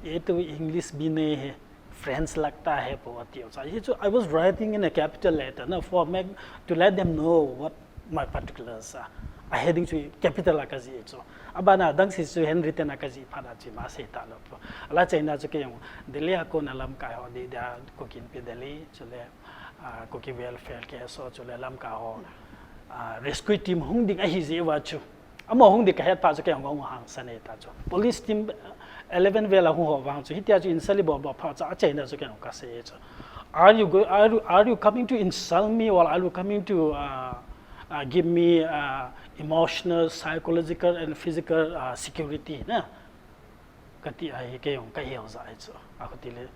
ye to English bhi nahi hai, French lagta hai po ati u chu. Ye chu, I was writing in a capital letter na for make to let them know what my particulars are. A heading chu capital a ka ji chu. Abana dang si chu handwritten a ka ji phat a chi ma sei ta lou po. Ala chaina chu ke jong Delhi a kona lamkai ho di da ko kin pe Delhi chu le. Ah, Kuki Welfare K S O chu le lamkai ho, ah, rescue team hung ding ahi jeh uva chu. Amaho hung ding ka het phat chu kei jong hung hangsan e ta chu. Police team, ah, eleven vel a hung ho vang chu. Hitia chu insult bol bol phat chu achaina chu kei jong ka sei chu. Are you go, are you, are you coming to insult me or are you coming to, uh, uh, give me, uh, emotional, psychological and physical, uh, security na? Ka ti ahi kei jong ka hel jai chu. A khuti le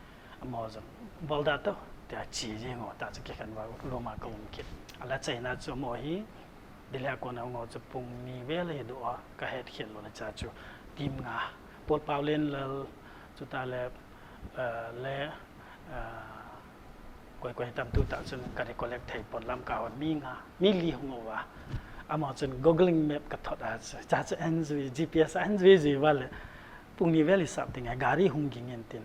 amaho jong bol da to, tia chi jeng u ta chu kikhen va room a ka um kit. Ala chaina chu amaho hi Delhi a kona hung ho chu pung ni vel hi doh a ka het khel lou na cha chu team nga Paul Paolen Lal chu ta le, eh, le, eh, koi koi tam tu ta chun ka recollect thei pon lamkai ho mi nga, mi li hung uva. Amaho chun Googling map ka thot a chu, cha chu an jui, G P S an jui jui va le. Pung ni vel hisap ding a gari hung ging in tin.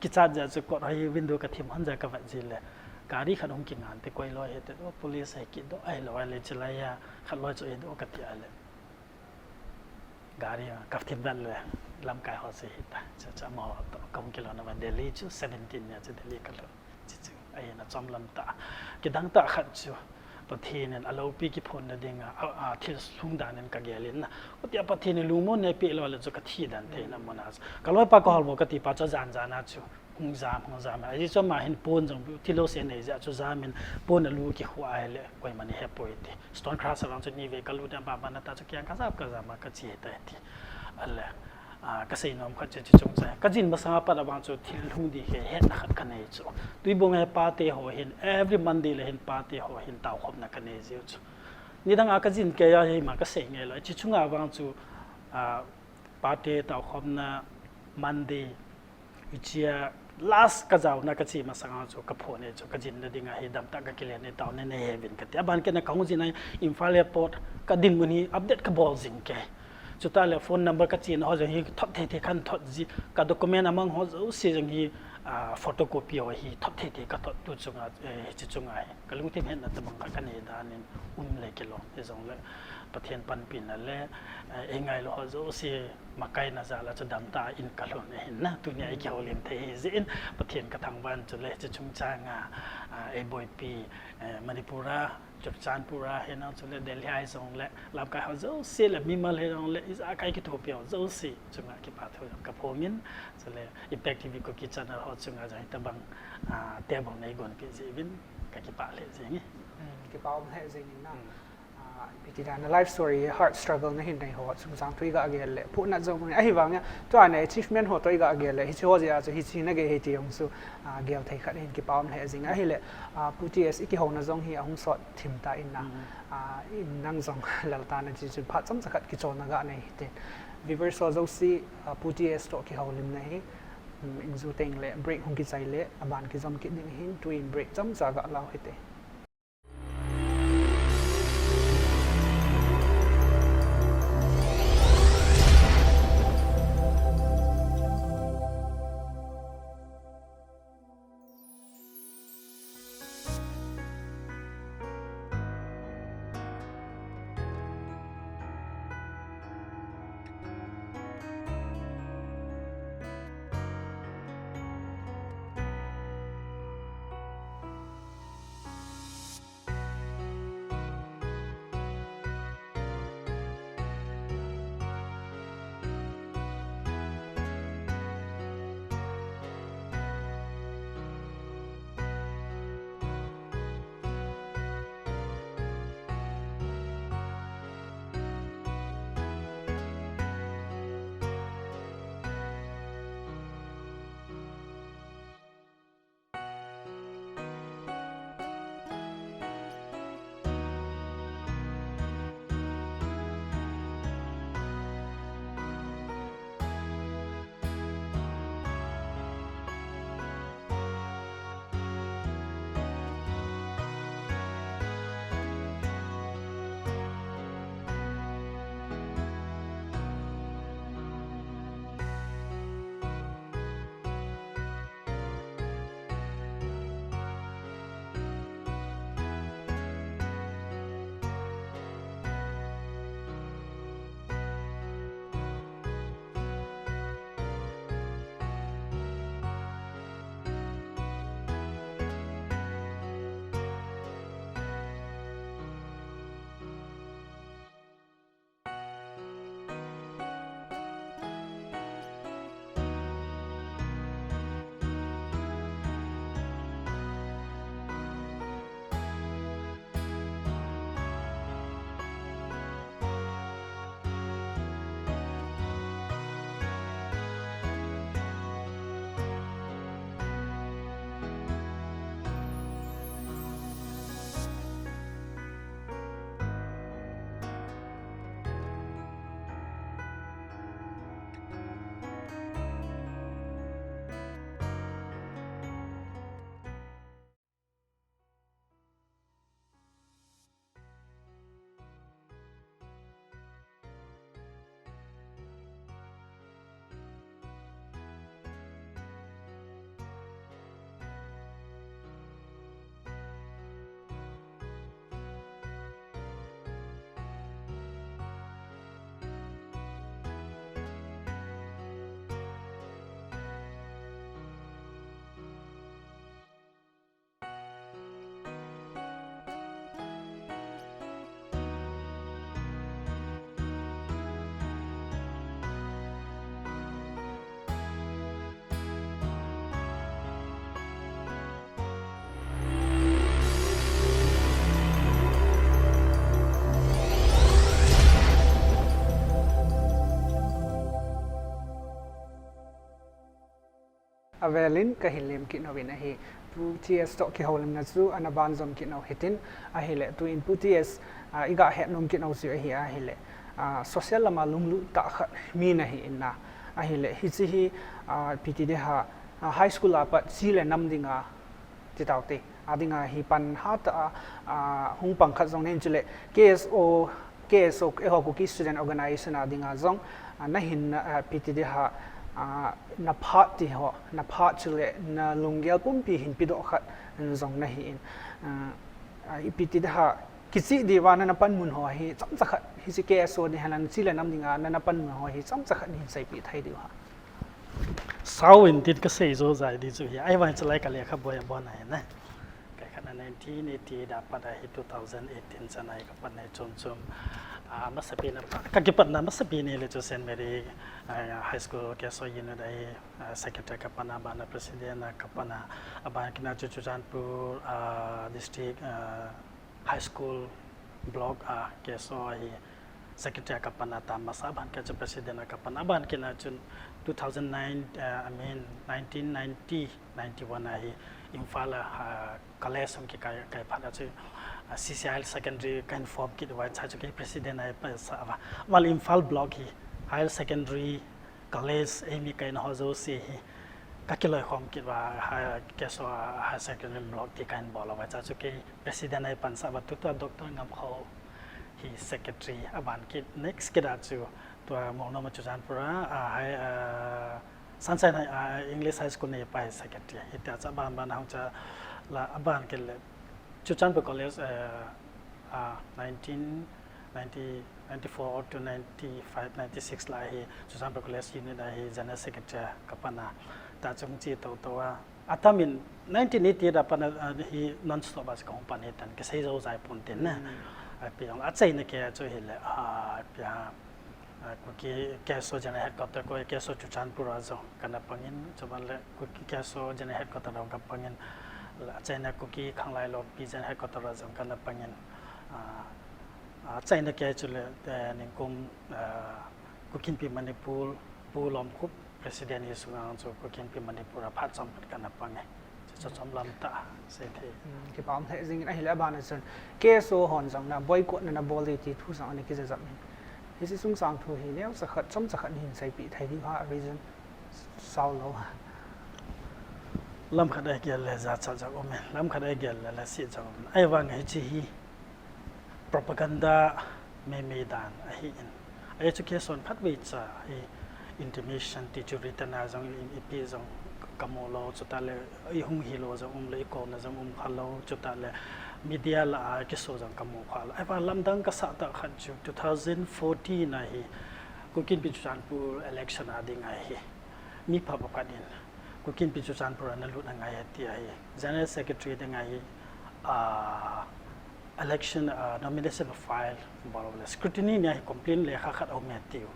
Kichat jeh chu kot hoi window ka thim hon jeh ka vet ji le. Gari khat hung kingan te koi loi he te, o police he kidoh ahilou le chilai a khat loi chu he doh ka ti a le. Gari ka thim vet le lamkai ho chu hita. Cha cha mo to ka hung kilou na va Delhi chu seventeen nia chu Delhi ka lhun. Chi chu, ahin achom lam ta. Kidang tah khat chu, Pathen in alopi kiphonna dinga, a, a, thil lhung dan in ka gel in na. Hutia Pathen in lungmon nei peh lou le chu ka thi dan thei na mun a chu. Ka loipa ka hol mo ka ti pa chu jan jan a chu. Hung jam, hung jam. Ahi chu ama hin pon jong thil lou se nei jeh a chu jam in pon a lu kikhu a le koima ni he poi ti. Stone Crush a vang chu ni vei ka lut a ba ba na ta chu kiang ka jap ka jam a ka chi ta ti. Ale. Ah, ka sei nom khat chu, chu chung chang. Ka jin masang a pat a vang chu thil lhung ding he hetna khat ka nei chu. Tuibong he pate ho hin, every Monday le hin pate ho hin taokhomna ka nei jiu chu. Nidang a ka jin kei a hi ma ka sei ngai lou. Chi chung a vang chu, ah, pate taokhomna Monday. Hichia last ka jaona ka chi masang a chu ka phone e chu ka jinna ding a hi dam tah ka kile ne tao ne ne he vin ka ti. Aban kei na ka hung jin a Imphal airport ka dinmun hi update ka bol jing kei. Chuta le phone number ka chena ho jong hi thot thei thei khan thot ji, ka document amang ho jouse jong hi, ah, photocopy ho hi thot thei thei ka thot tu chunga, eh, hichi chunga hi. Ka lungthim hetna tabang kha ka nei dan in um le kilom hi jong le Pathen panpina le, eh, ei ngailou ho jouse makaina jal a chu dam tah in ka lhun ahin na. Tunia i kihoulim thei hi jeh in Pathen ka thangvah in chu le hichi chungchang a, ah, ei boipi, eh, Manipur a Churachandpur a hinau chule Delhi a hi jong le lamkai ho jouse le mimal hi jong le ijakai kithopi ho jouse chunga kipa thu jong ka phongin, chule Impact T V Kuki channel ho chunga jong hitabang, ah, table nei gonpi jeh uvin ka kipah lheh jeng e. Hmm, kipa um lheh jeng in na. Hmm. Ah, ipi ti dan a life story, heart struggle na hin nei ho chungchang thu i ga gel le, phuhnat jong ahi vang a, tua na achievement ho toh i ga gel le, hichi ho jeh a chu hichi na gei hi ti jong chu, ah, gel thei khat hin kipa um lheh jeng ahile, ah, Pu T S i kihouna jong hi ahung sot thim ta in na. Mm. Ah, in nang jong lal ta na chi chu phat chomcha khat kichol na ga nei tin. Viewers ho jouse, ah, Pu T S toh kihoulimna hi, um, in ju teng le break hung kichai le, aban kijom kit ding hin, tuin break chomcha ga lau hite. Avelin kahin lem kit nomin ahi. Pu T S toh kihoulimna chu ana banjom kit nou hitin ahile, tuin Pu T S, ah, iga hetnom kit nou chu ahi ahile, ah, social lama lunglut tah khat mi nahi in na. Ahile, hiche hi, ah, ipi ti ding ham, ah, high school a pat chi le nam dinga ti taute. Adinga hi pan hatah a, ah, hung pang khat jong nahin chule K S O, K S O, eiho Kuki Student Organization a dinga jong, ah, nahin, ah, ipi ti ding ham, ah, na phat ti ho, na phat chule na lunggel pumpi hin pedoh khat jong nahi in. Ah, ah, ipi ti ding ham, kicheh diuva na, na panmun ho hi chomcha khat, hiche K S O ding hen lang chi le nam dinga na, na panmun ho hi chomcha khat nahin seipeh thei diu ham. Sao in tin kasei jou jai ding chu hi, ahivang chulai ka lekhabua abon ahi na. Kei khat na nineteen eighty-eight a pat ahi, two thousand eighteen chan ahi ka pat na hi chom chom. Ah, masapen a pat, ka kipatna masapen ahile chu Saint Mary, ah, High School K S O unit ahi, ah, secretary ka pat na, aban a president a ka pat na, aban kit na chu Churachandpur, ah, district, ah, high school block a K S O ahi secretary a ka pat na, atam masa aban kit chu president a ka pat na, aban kit na chun two thousand nine, uh, I mean nineteen ninety, ninety-one ahi Imphal a, uh, college hung kikai, kai phat a chu, uh, C C I Higher Secondary kahin form kit uva, chua chu kei president a hi pasah uva. Aval Imphal block hi higher secondary college eimi kaina ho jouse hi ka kiloikhom kit uva, ha, K S O a higher secondary block ti kahin bol uva, chua chu kei president a hi pansah uva, tutua Doctor Ngamkhou hi secretary, aban kit, next kit a chu tua Molnom a Churachandpur a, a, hai, a, Sunshine High, a, English High School neipa hi secretary. Hitia chu aban ban a hung chu la, aban kit le Churachandpur College, a, a, nineteen ninety, ninety-four to ninety-five, ninety-six lai hi Churachandpur College unit a hi General Secretary ka pat na, ta chu hung che tou tou a. Atam in nineteen eighty-eight a pat na, a, hi non-stop a chu kahung pan ahi tan, kasei jou jai pon tin na. Hmm. Ipi jong achaina kei a chu hile, a, ipi ham, a, Kuki K S O General Headquarter, Kuki K S O Churachandpur a jong kana pang in, chuban le Kuki K S O General Headquarter a jong ka pang in, achaina Kuki Khanglai Lompi General Headquarter a jong kana pang in, a, achaina kei a chu le, eh, ningkum, eh, Kuki Inpi Manipur, Pu Lomkhup, President hi sunga chu Kuki Inpi Manipur a phat chom khat kana pang e. Chu chu chomlam tah sei thei. Hmm, kipa um lheh jing in ahile aban a chun K S O hon jong na boycott na na bol ding ti thu jong ana kija jam in. Hiche sung sang thu hi neocha khat, chomcha khat nahin seipeh thei diu ham, reason sao lou ham. Lam khat a igel le jachat jong um in, lam khat a igel le lhaset jong um in. Ahivang hiche hi propaganda meimei dan ahi in. Ahi chu K S O hon khatvei cha hi intimidation ti chu written a jong, i, ipi jong kamu lou, chutah le i hung hilou jong umlou, i kouna jong um khalou, chutah le media lah a kiso jong kamu khalou. Ahivang lamdang kasah tah khat chu two thousand fourteen a hi Kuki Inpi Churachandpur election a ding a hi mi phabep khat in Kuki Inpi Churachandpur a nalut angai e ti a hi General Secretary ding a hi, ah, election, ah, nomination file bol le scrutiny nia hi complaint lekha khat aum e tiu.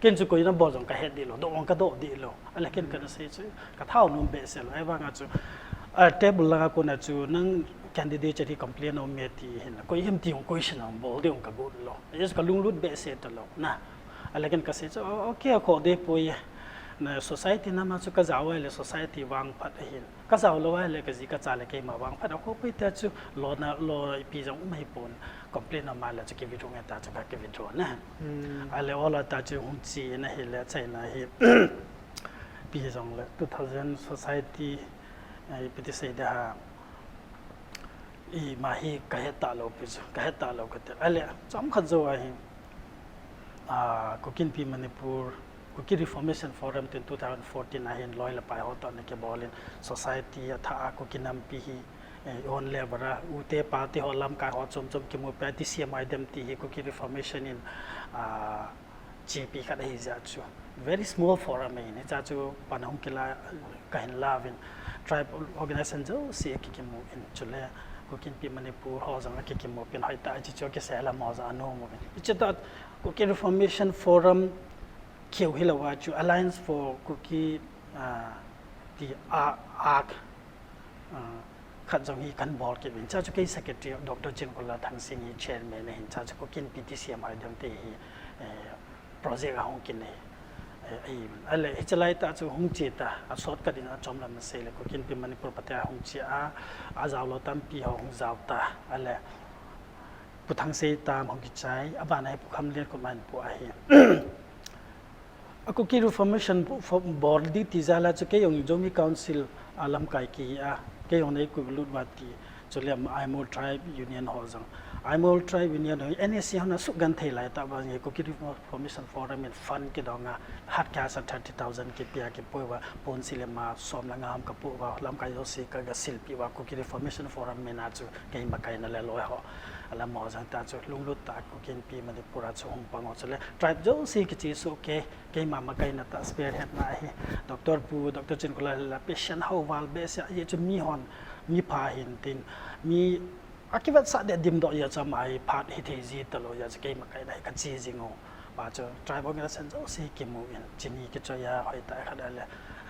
Ken chu koi nabol jong kahet dih lou, doh jong kadoh dih lou. Ahile ken kana sei chu kathao nom behseh lou. Ahivang a chu, ah, table langa kona chu nang candidature hi complaint aum e ti hin, koi hem ti jong question jong bol ding jong kagot lou. Ahile chu kalunglut behseh talou na. Ahile ken kasei chu, "Oh, okay, akhoh deh poi. Na society nama chu kajao ahile society vangphat ahin. Kajao lou ahile kaji kacha le keima vangphat akhoh poi," tia chu lona, lo ipi jong um ahipon, complaint aum ahile chu ki withdraw nge tia chu ka ki withdraw na. Hmm. Ahile ola tia chu hung che in ahile achaina hi ipi jong le two thousand society, eh, ipi ti sei ding ham. Ima hi kahet talou pi chu, kahet talou kati. Ahile, chomkhat jou ahi, ah, Kuki Inpi Manipur, Kuki Reformation Forum tin two thousand fourteen a hin loi le pai ho toh ana kibol in society a thah a Kuki nampi hi, eh, i own level a, u te pa te ho lamkai ho chom chom kimupi a, ti C M I dem ti hi Kuki Reformation in, ah, chepi khat ahi jeh chu. Very small forum ahin, hiche chu pan hung kila, kahin la uvin. Tribe organization jouse akikimu in, chule Kuki Inpi Manipur ho jong akikimu pin, hoitah a hiche chu kisei lam ho jong anom uvin. Hiche tah Kuki Reformation Forum keu hilou a chu Alliance for Kuki, ah, ti a, ak, ah, khat jong hi kan bol kit uvin. Hiche chu kei secretary Doctor Chinkulal Thangsing hi chairman ahin, hiche chu Kuki Inpi ti C M I dem te hi, eh, project ahung kinei. Ahile, hiche laitah chu hung che ta, a shortcut in a chom lam a sei le, Kuki Inpi Manipur pate a hung che a, a jao lou tampi ho hung jao ta, ahile, Pu Thangsei tam hung kichai, a ban a hi Pu Khamlen kum a hin pu ahi. A Kuki Reformation Bo-, Board di ti jal a chu kei jong Zomi Council a lamkai kihi a, kei jong nei kulut uva ti, chule Aimol Tribe Union ho jong. Aimol Tribe Union ho, N S C ho na sukgan thei laitah vang hi Kuki Reformation Forum in fund kidong a, hat kasa thirty thousand kipe a kipui uva, pon si le ma som le nga ham kapu uva, lamkai jouse ka, ka silpi uva, Kuki Reformation Forum min a chu kei makaina le loi ho. Alam ho jong ta chu lunglut ta Kuki Inpi Manipur a chu hung pang ho chule. Tribe jouse kiche soh kei, keima makaina tah spearhead na hi. Doctor Pu, Doctor Chinkhola la patient ho val behseh a, chu mi hon, mi pha hin tin, mi a kivetsah de dimdoh jeh a chu ama hi phat hithei ji talou jeh a chu keima kaina hi kache jing u. Ama chu tribe organization jouse kimu in, chini kichoi a, hoitah khat a le,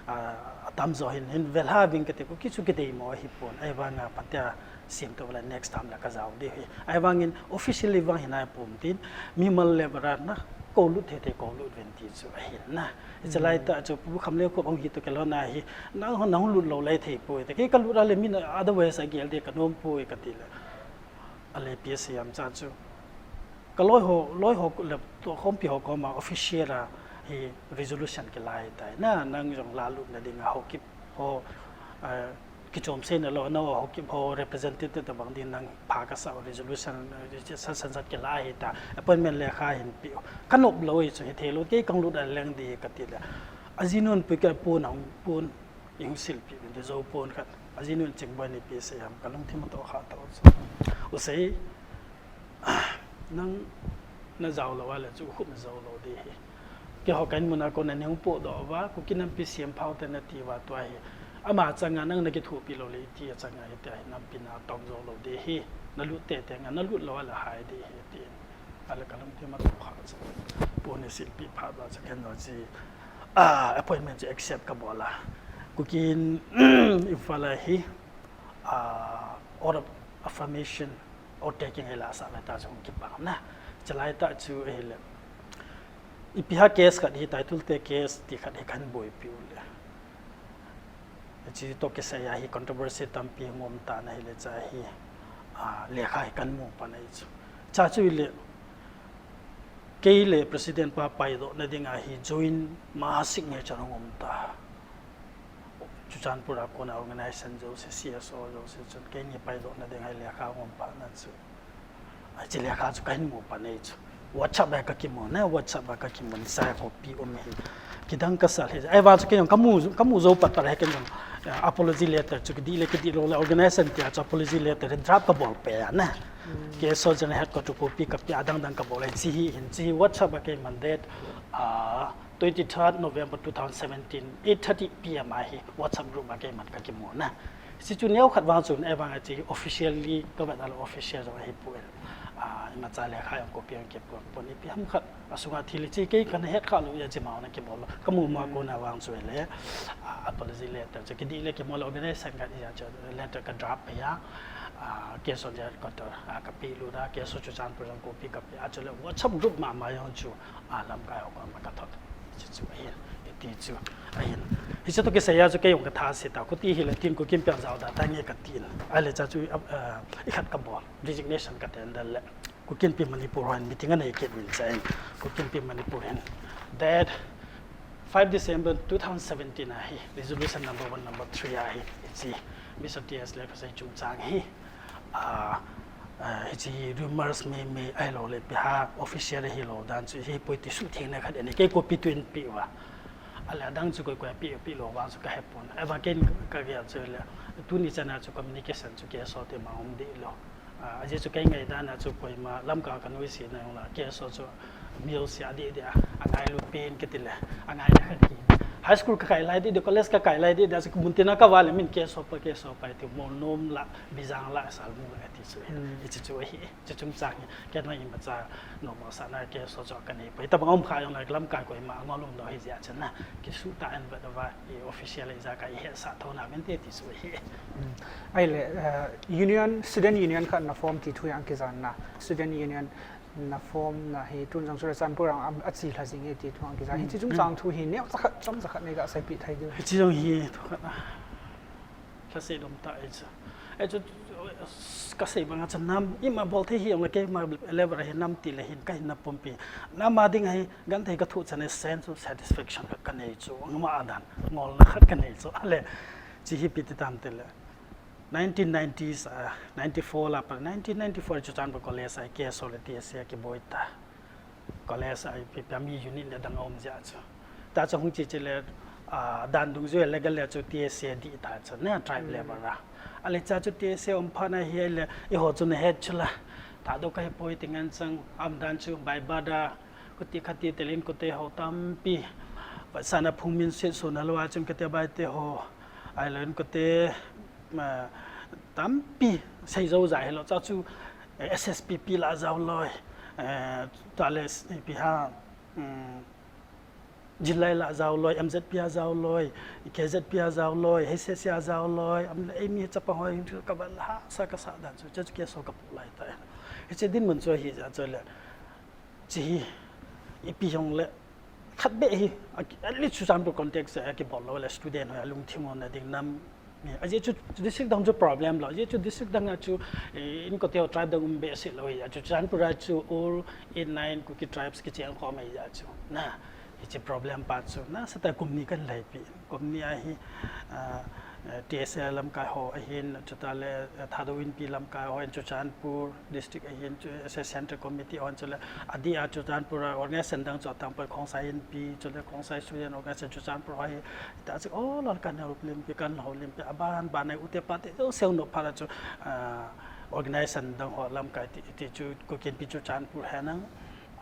a, atamjo hin, hin velha ving kati, Kuki chu kideimo ahipon, ahivang a phatea simtoh le next time la kajao diu hi. Ahivangin officially vang hi nai pum tin, mimal le bara na, kou lut thei thei kou lut uvin ti chu ahin na. Hiche laitah chu Pu Khamlen kop hung hi toh kilhon a hi, nang hon, nang hung lut lou lai thei poi. Te kei kalut a le min otherwise a gel de kanom poi kati le. Ale P S A M cha chu. Ka loi ho, loi ho le toh khompi ho koma official a hi resolution kila tai. Na, nang jong la lutna ding a Haokip ho, eh, kichom seina lou, na Haokip ho representative tabang din nang pha kasa resolution, eh, san san san kila ta. Appointment lekha hin pe. Kanop lou chu hithei lou, kei kalut a leng di kati le. Ajinun pui ka pun ang pun. Ihung silpi uvin te jou pon khat. Ajinun Chingboi ni P S A M kalungthim atoh kha tah chu. U sei, nang najao lou a le chu khup najao lou di hi. Keiho kahin mun a kona nei hung potdoh uva, Kuki nampi C M phao te nati uva tua hi. Ama chang a nang nakithopi lou le iti a chang a hiti a hi nampi natong jou lou di hi. Nalut tete nga nalut lou a le hai di hi ti. Ale kalungthim atoh kha chu. Pon ni silpi phat uva chu ken no chi. Ah, appointment chu accept kabol a. Kuki in Imphal a hi, ah, order of affirmation, oath taking hi la sa le ta chu kipang na. Chalai ta chu ahile. Ipi ham case khat hi title te case ti khat hi kahin boipi u le. Hiche toh kisai a hi controversy tampi hung um tan ahile cha hi, ah, lekha hi kahin mu pan ahi chu. Cha chu ahile, kei le President pa paidoh na ding a hi joint ma signature hung um ta. Churachandpur a kona organization jouse, C S O jouse chun keini paidoh na ding a hi lekha hung um pan ahi chu. Hiche lekha chu kahin mu pan ahi chu. WhatsApp a kakimu na, WhatsApp a kakimu ni sa copy um hi. Kidang kasah le. Ahivang chu kei jong kamu, kamu jou pat pat hi kei jong, eh, apology letter chu kidih le kidih lou le organization tia chu apology letter draft kabol peh a na. K S O General Headquarter copy kapeh a dang dang kabol le. Hiche hi hin, hiche hi WhatsApp a keiman date, ah, twenty-third November two thousand seventeen, eight thirty P M a hi WhatsApp group a keiman kakimu na. Hiche chu neo khat vang chun, ahivang a hiche officially kavet a le official jong ahipoi. Ah, imacha lekha jong copy jong kipon pon ipi ham khat. Asunga thil hiche kei kana het kha lou jeh a hiche ma na kibol lou. Kamu ma kona vang chu le, ah, apology letter chu kidih le kimu le organization khat jeh a chu letter ka draft peh a. Ah, K S O General Headquarter, ah, kapeh lut a, K S O Churachandpur jong copy kapeh a, chule WhatsApp group mama jong chu, ah, lamkai ho koma kathot. Hiche chu ahin, hiti chu ahin. Hiche toh kisai a chu kei jong katha se ta, khuti hile tin Kuki Inpi a jao da tange katin. Ahile cha chu, ah, ikhat kabol, resignation ka tender le. Kuki Inpi Manipur hon meeting anei kit uvin cha in. Kuki Inpi Manipur hin. That five December two thousand seventeen a hi, resolution number one, number three a hi, hiche, Mister T S Leikhosei chungchang hi, ah, ah, hiche rumors mei mei ahilou le ipi ham official ahilou dan chu hipoi ti suhthengna khat anei, kei copy tuin peh uva. Ale adang chu koi koi a peh, peh lou vang chu kahepon. Ahivang kein kagel chu le, tuni chan a chu communication chu K S O te ma um deh lou. Ah, ajeh chu kei ngaidan a chu koima lamkai kanoise na jong la, K S O chu mi jouse a deh deh a, angailut pen kiti le, angaina khat ki. High school kakai lai deh deh, college kakai lai deh deh, chu muntin a kava le min K S O pa, K S O pa ti mo nom la, Bijang la, Salmu la ti chu. Hmm. Hiche chu ahi, chu chungchang hi, kei jong imacha normal sah na K S O chu kanei poi. Tabang um kha jong la, lamkai koima ngol um lou hijeh chun na, kisuh tah in vet uva, i official ijakai ihetsah thou na uvin te ti chu ahi. Hmm. Ahile, eh, union, student union khat na form ti thu jong kijan na. Student union, na form na hi tun jong chu Churachandpur a, a chi lha jing e ti thu ang kija. Hiche chungchang thu hi neocha khat, chomcha khat nei ga seipeh thei diu. Hiche jong hi thu khat a. Lhasei dom ta e chu. E chu, ka sei banga chu nam, ima bol thei hi jong le keima level a hi nam ti le hin ka hinna pumpi. Nam a ding a hi genthei ka thoh chan a sense of satisfaction khat ka nei chu. Ama a dan, ngolna khat ka nei chu. Ale, chi hi ipi ti tam ti le. Nineteen nineties, ah, ninety-four la pa, nineteen ninety-four Churachandpur College a K S O le T S A kiboi ta. College a ipi ipi a mi unit le dang a um jeh chu. Tah chu hung che che le, ah, dan dungjui a legal le chu T S A dih ta chu, ne, tribe level a. Ale cha chu T S A um phat na hi le, eiho chu na het chu la. Thadou ka hi poi ti ngen chang, um dan chu bai bada, kuti khati telin kuti ho tampi. Pasana phung min sit su na lou a chun kati bai te ho. Ai len kuti, ma, tampi sei jou jai hi lou cha chu, eh, S S P P la jao loi, eh, ta le ipi ha, um, Jinlai la jao loi, M Z P a jao loi, K Z P a jao loi, H S C a jao loi, am le eimi chapang ho chu ka bal ha sa ka sa dan chu, chu K S O ka pu lai ta. Hiche dinmun chu hi ja chu le, chi hi, ipi jong le, khat beh hi, a, at least Churachandpur context a kibol lou le, student ho a lungthim ho na ding nam, Ajeh chu district dang chu problem lou. Ajeh chu district dang a chu, eh, inkote ho tribe dang um behseh lou hi. Achu Churachandpur a chu all eight, nine Kuki tribes kicheng khom ahi achu. Na, hiche problem pa chu. Nasatah a kum ni kan laipi. Kum ni a hi, ah, eh, T S A lamkai ho ahin, chutah le, eh, Thadou Inpi lamkai ho ahin, Churachandpur, district ahin chu, S S Central Committee hon chule, adeh a Churachandpur a organization dang chu atangpoi Khongsai Inpi, chule Khongsai Student Organization Churachandpur ho hi, ta chu all, all kan houlimpi, kan houlimpi, aban, ban a u te pa te, jouse hung nop phat a chu, ah, organization dang ho lamkai ti, ti chu, Kuki Inpi Churachandpur hi nang,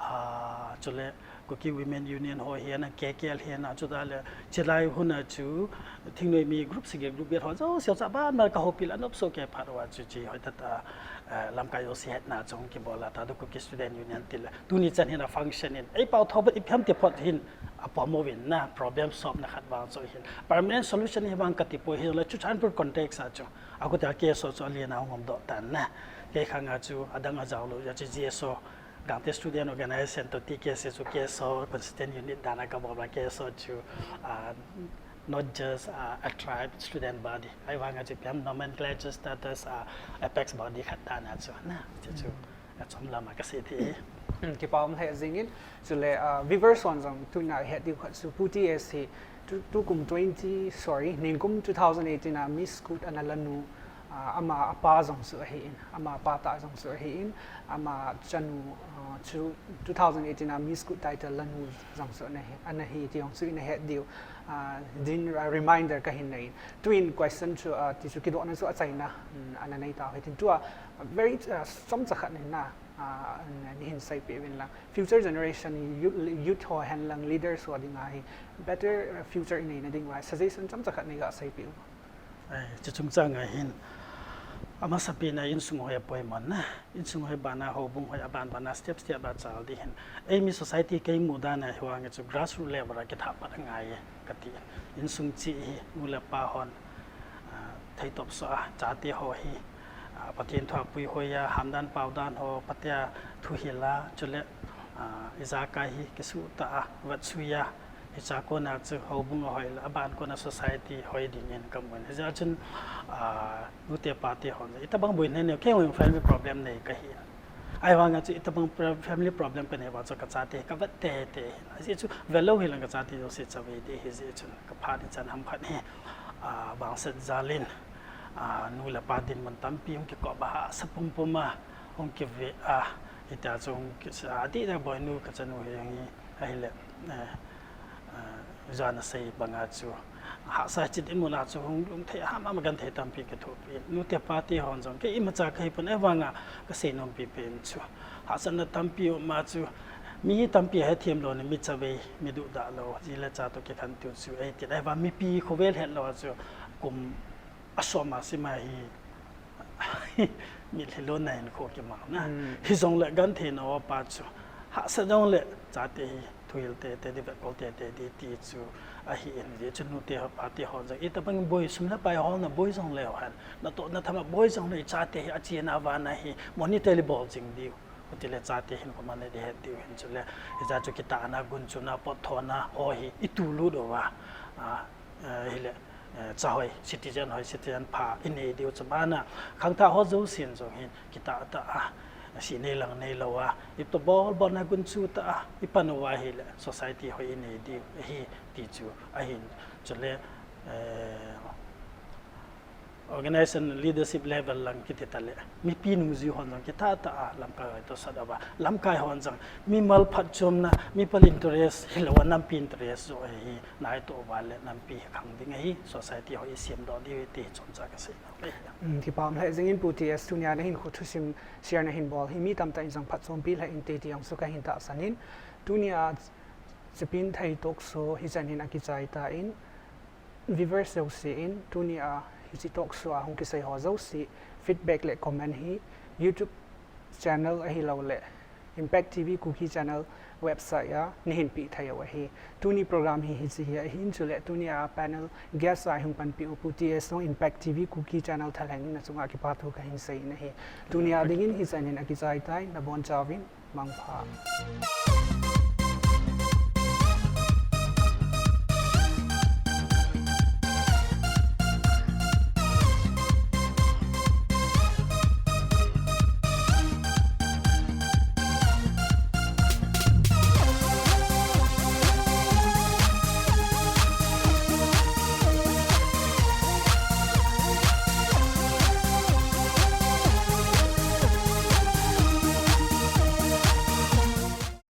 ah, chule, Kuki Women Union ho hi nang, K K L hi nang, chutah le, chulai hun a chu, thingnoi mi group sagi group get ho, jouse chu aban, ban ka houpi la, nop soh kei phat uva chu, chi hoi tah tah, eh, lamkai jouse hetna chung kibol a, Thadou Kuki Student Union ti le. Tuni chan hin a function in, ei pao thou, ipi ham ti phot hin, apom uvin na, problem solve na khat vang chu hin. Permanent solution hi vang kati poi hi le, Churachandpur context a chu. Akut a K S O chu alen a hung um doh tan na. Kei khang a chu, adang a jao lou, ya chu G S O, Gangte Student Organization toh T K S A chu K S O, Constituent Unit dan a ka bol a K S O chu, ah, not just, ah, a tribe student body. Ahivang a chu ipi ham nomenclature status, ah, apex body khat dan a chu na. Chu chu. Achom lam a ka sei thei. Hmm, kipa um lheh jing in, chule, ah, viewers hon jong tuna het diu khat chu Pu T S hi tu, tukum twenty, sorry, ningkum two thousand eighteen a Miss Kut ana la nu, ah, ama apa jong chu ahi in, ama apa tah jong chu ahi in, ama chanu, ah, chu two thousand eighteen a Miss Kut title la nu jong chu ana hi, ana hi ti jong chu ina het diu, ah, din, ah, reminder ka hin nei in. Tuin question chu, ah, ti chu kidohna chu achaina, hmm, ana nei tau hitin tua, ah, very, ah, chomcha khat ni na. Ah, ni hin seipeh uvin lang. Future generation, youth, youth ho hen lang, leaders ho dinga hi better, uh, future inei na ding uva suggestion chomcha khat nei ga seipeh u. Ai, chu chungchang a hin, amasapen a insung hoi apoimo na. Insung hoi bana, houbung hoi aban bana, step step a chal ding hin. Eimi society kei mudan a hi vang chu grassroot level a kithah pat angai e. Kati, insung chih hi nu le pa hon, ah, theitop soh a, chate ho hi, ah, Pathen thu a puihoi a, hamdan paodan ho, Pathen a thuhil a, chule, ah, ijakai hi kisuh tah a, vetsui a, hiche a kona chu houbung ahoi le, aban kona society hoi ding in kamun. Hijeh chun, ah, nute pate hon, itobang boi nei nei, kei hon family problem nei kahi. Ahivang a chu itobang pro-, family problem kanei vang chu kachate, kavet tei tei. Ajeh chu velou hilang kachate jouse chavei ding ahi jeh chun kaphat ichan ham khat hi, ah, bangset jal in, ah, nu le pa dinmun tampi hung kikop a hahsa pumpum a hung kive a, hitia chu hung kisa, adeh a boinu kachanu hi hung hi ahile, eh, ah, Jan a sei banga chu, hahsa chit imuna chu hung lhung thei, ham ama genthei tampi kithopi. Nute pate hon jong, kei imacha kahi pon, ahivanga kasei nompi pen chu, hahsatna tampi um a chu, mi tampi hethem lou ni, mi chavei, mi duhdah lou, ji le cha toh kikhen tiu chu, eitin, ahivang mipi khovel het lou a chu, kum asom a sim a hi, mitlhi lonna hinkho kimang na. Hmm. Hijongle gentheina uva pa chu, hahsa jongle chate hi thuhil tei tei ding, vetkol tei tei ding ti chu ahi in, hijeh chun nute ho pate ho jong, itobang boi, sum le pai holna boi jongleu hen, natoh natham a boi jongle chate hi achena vana hi monitor le bol jing diu. Chutile chate hin koima nei ding het diu hin chule, hiche chu kitahna, gunchuna, potthona ho hi itulut uva, a, eh, hile, eh, cha hoi, citizen hoi, citizen pha inei diu chu bana, khangthah ho jousen jong hin kitah tah a, si nei lang nei lou a, itoh bol bol na gunchu tah a ipan uva hile society hoi inei diu ahi ti chu ahin, chule, eh, organization leadership level lang kiti tale, mipi nungjui hon jong kitah tah a lamkai hoi tohsot uva, lamkai hon jong mimal phatchomna, mipi interest hilouva nampi interest joh hi naitoh uva le nampi hi khang ding ahi, society hoi isemdoh diu ahi ti hi chomcha kasei nom ahi. Um, kipa um lheh jengin Pu T S, tunia nahinkho thusim share nahin bol hi mi tamtah in jong phatchompi lheh inte ti jong chu kahin tahsan in, tunia Chapin Thei talk show hichan hin akichai tan, viewers jouse in tunia hiche talk show a hung kisei ho jouse feedback le comment hi YouTube channel ahilouleh Impact T V Kuki channel website a nahin peh thei u ahi. Tuni program hi hiche hi ahin, chule tunia panel guest a hung panpi u Pu T S jong Impact T V Kuki channel thalheng in nachunga kipathu kahin sei in ahi. Tunia dingin hichan hin akichai tai, nabonchauvin mangpha.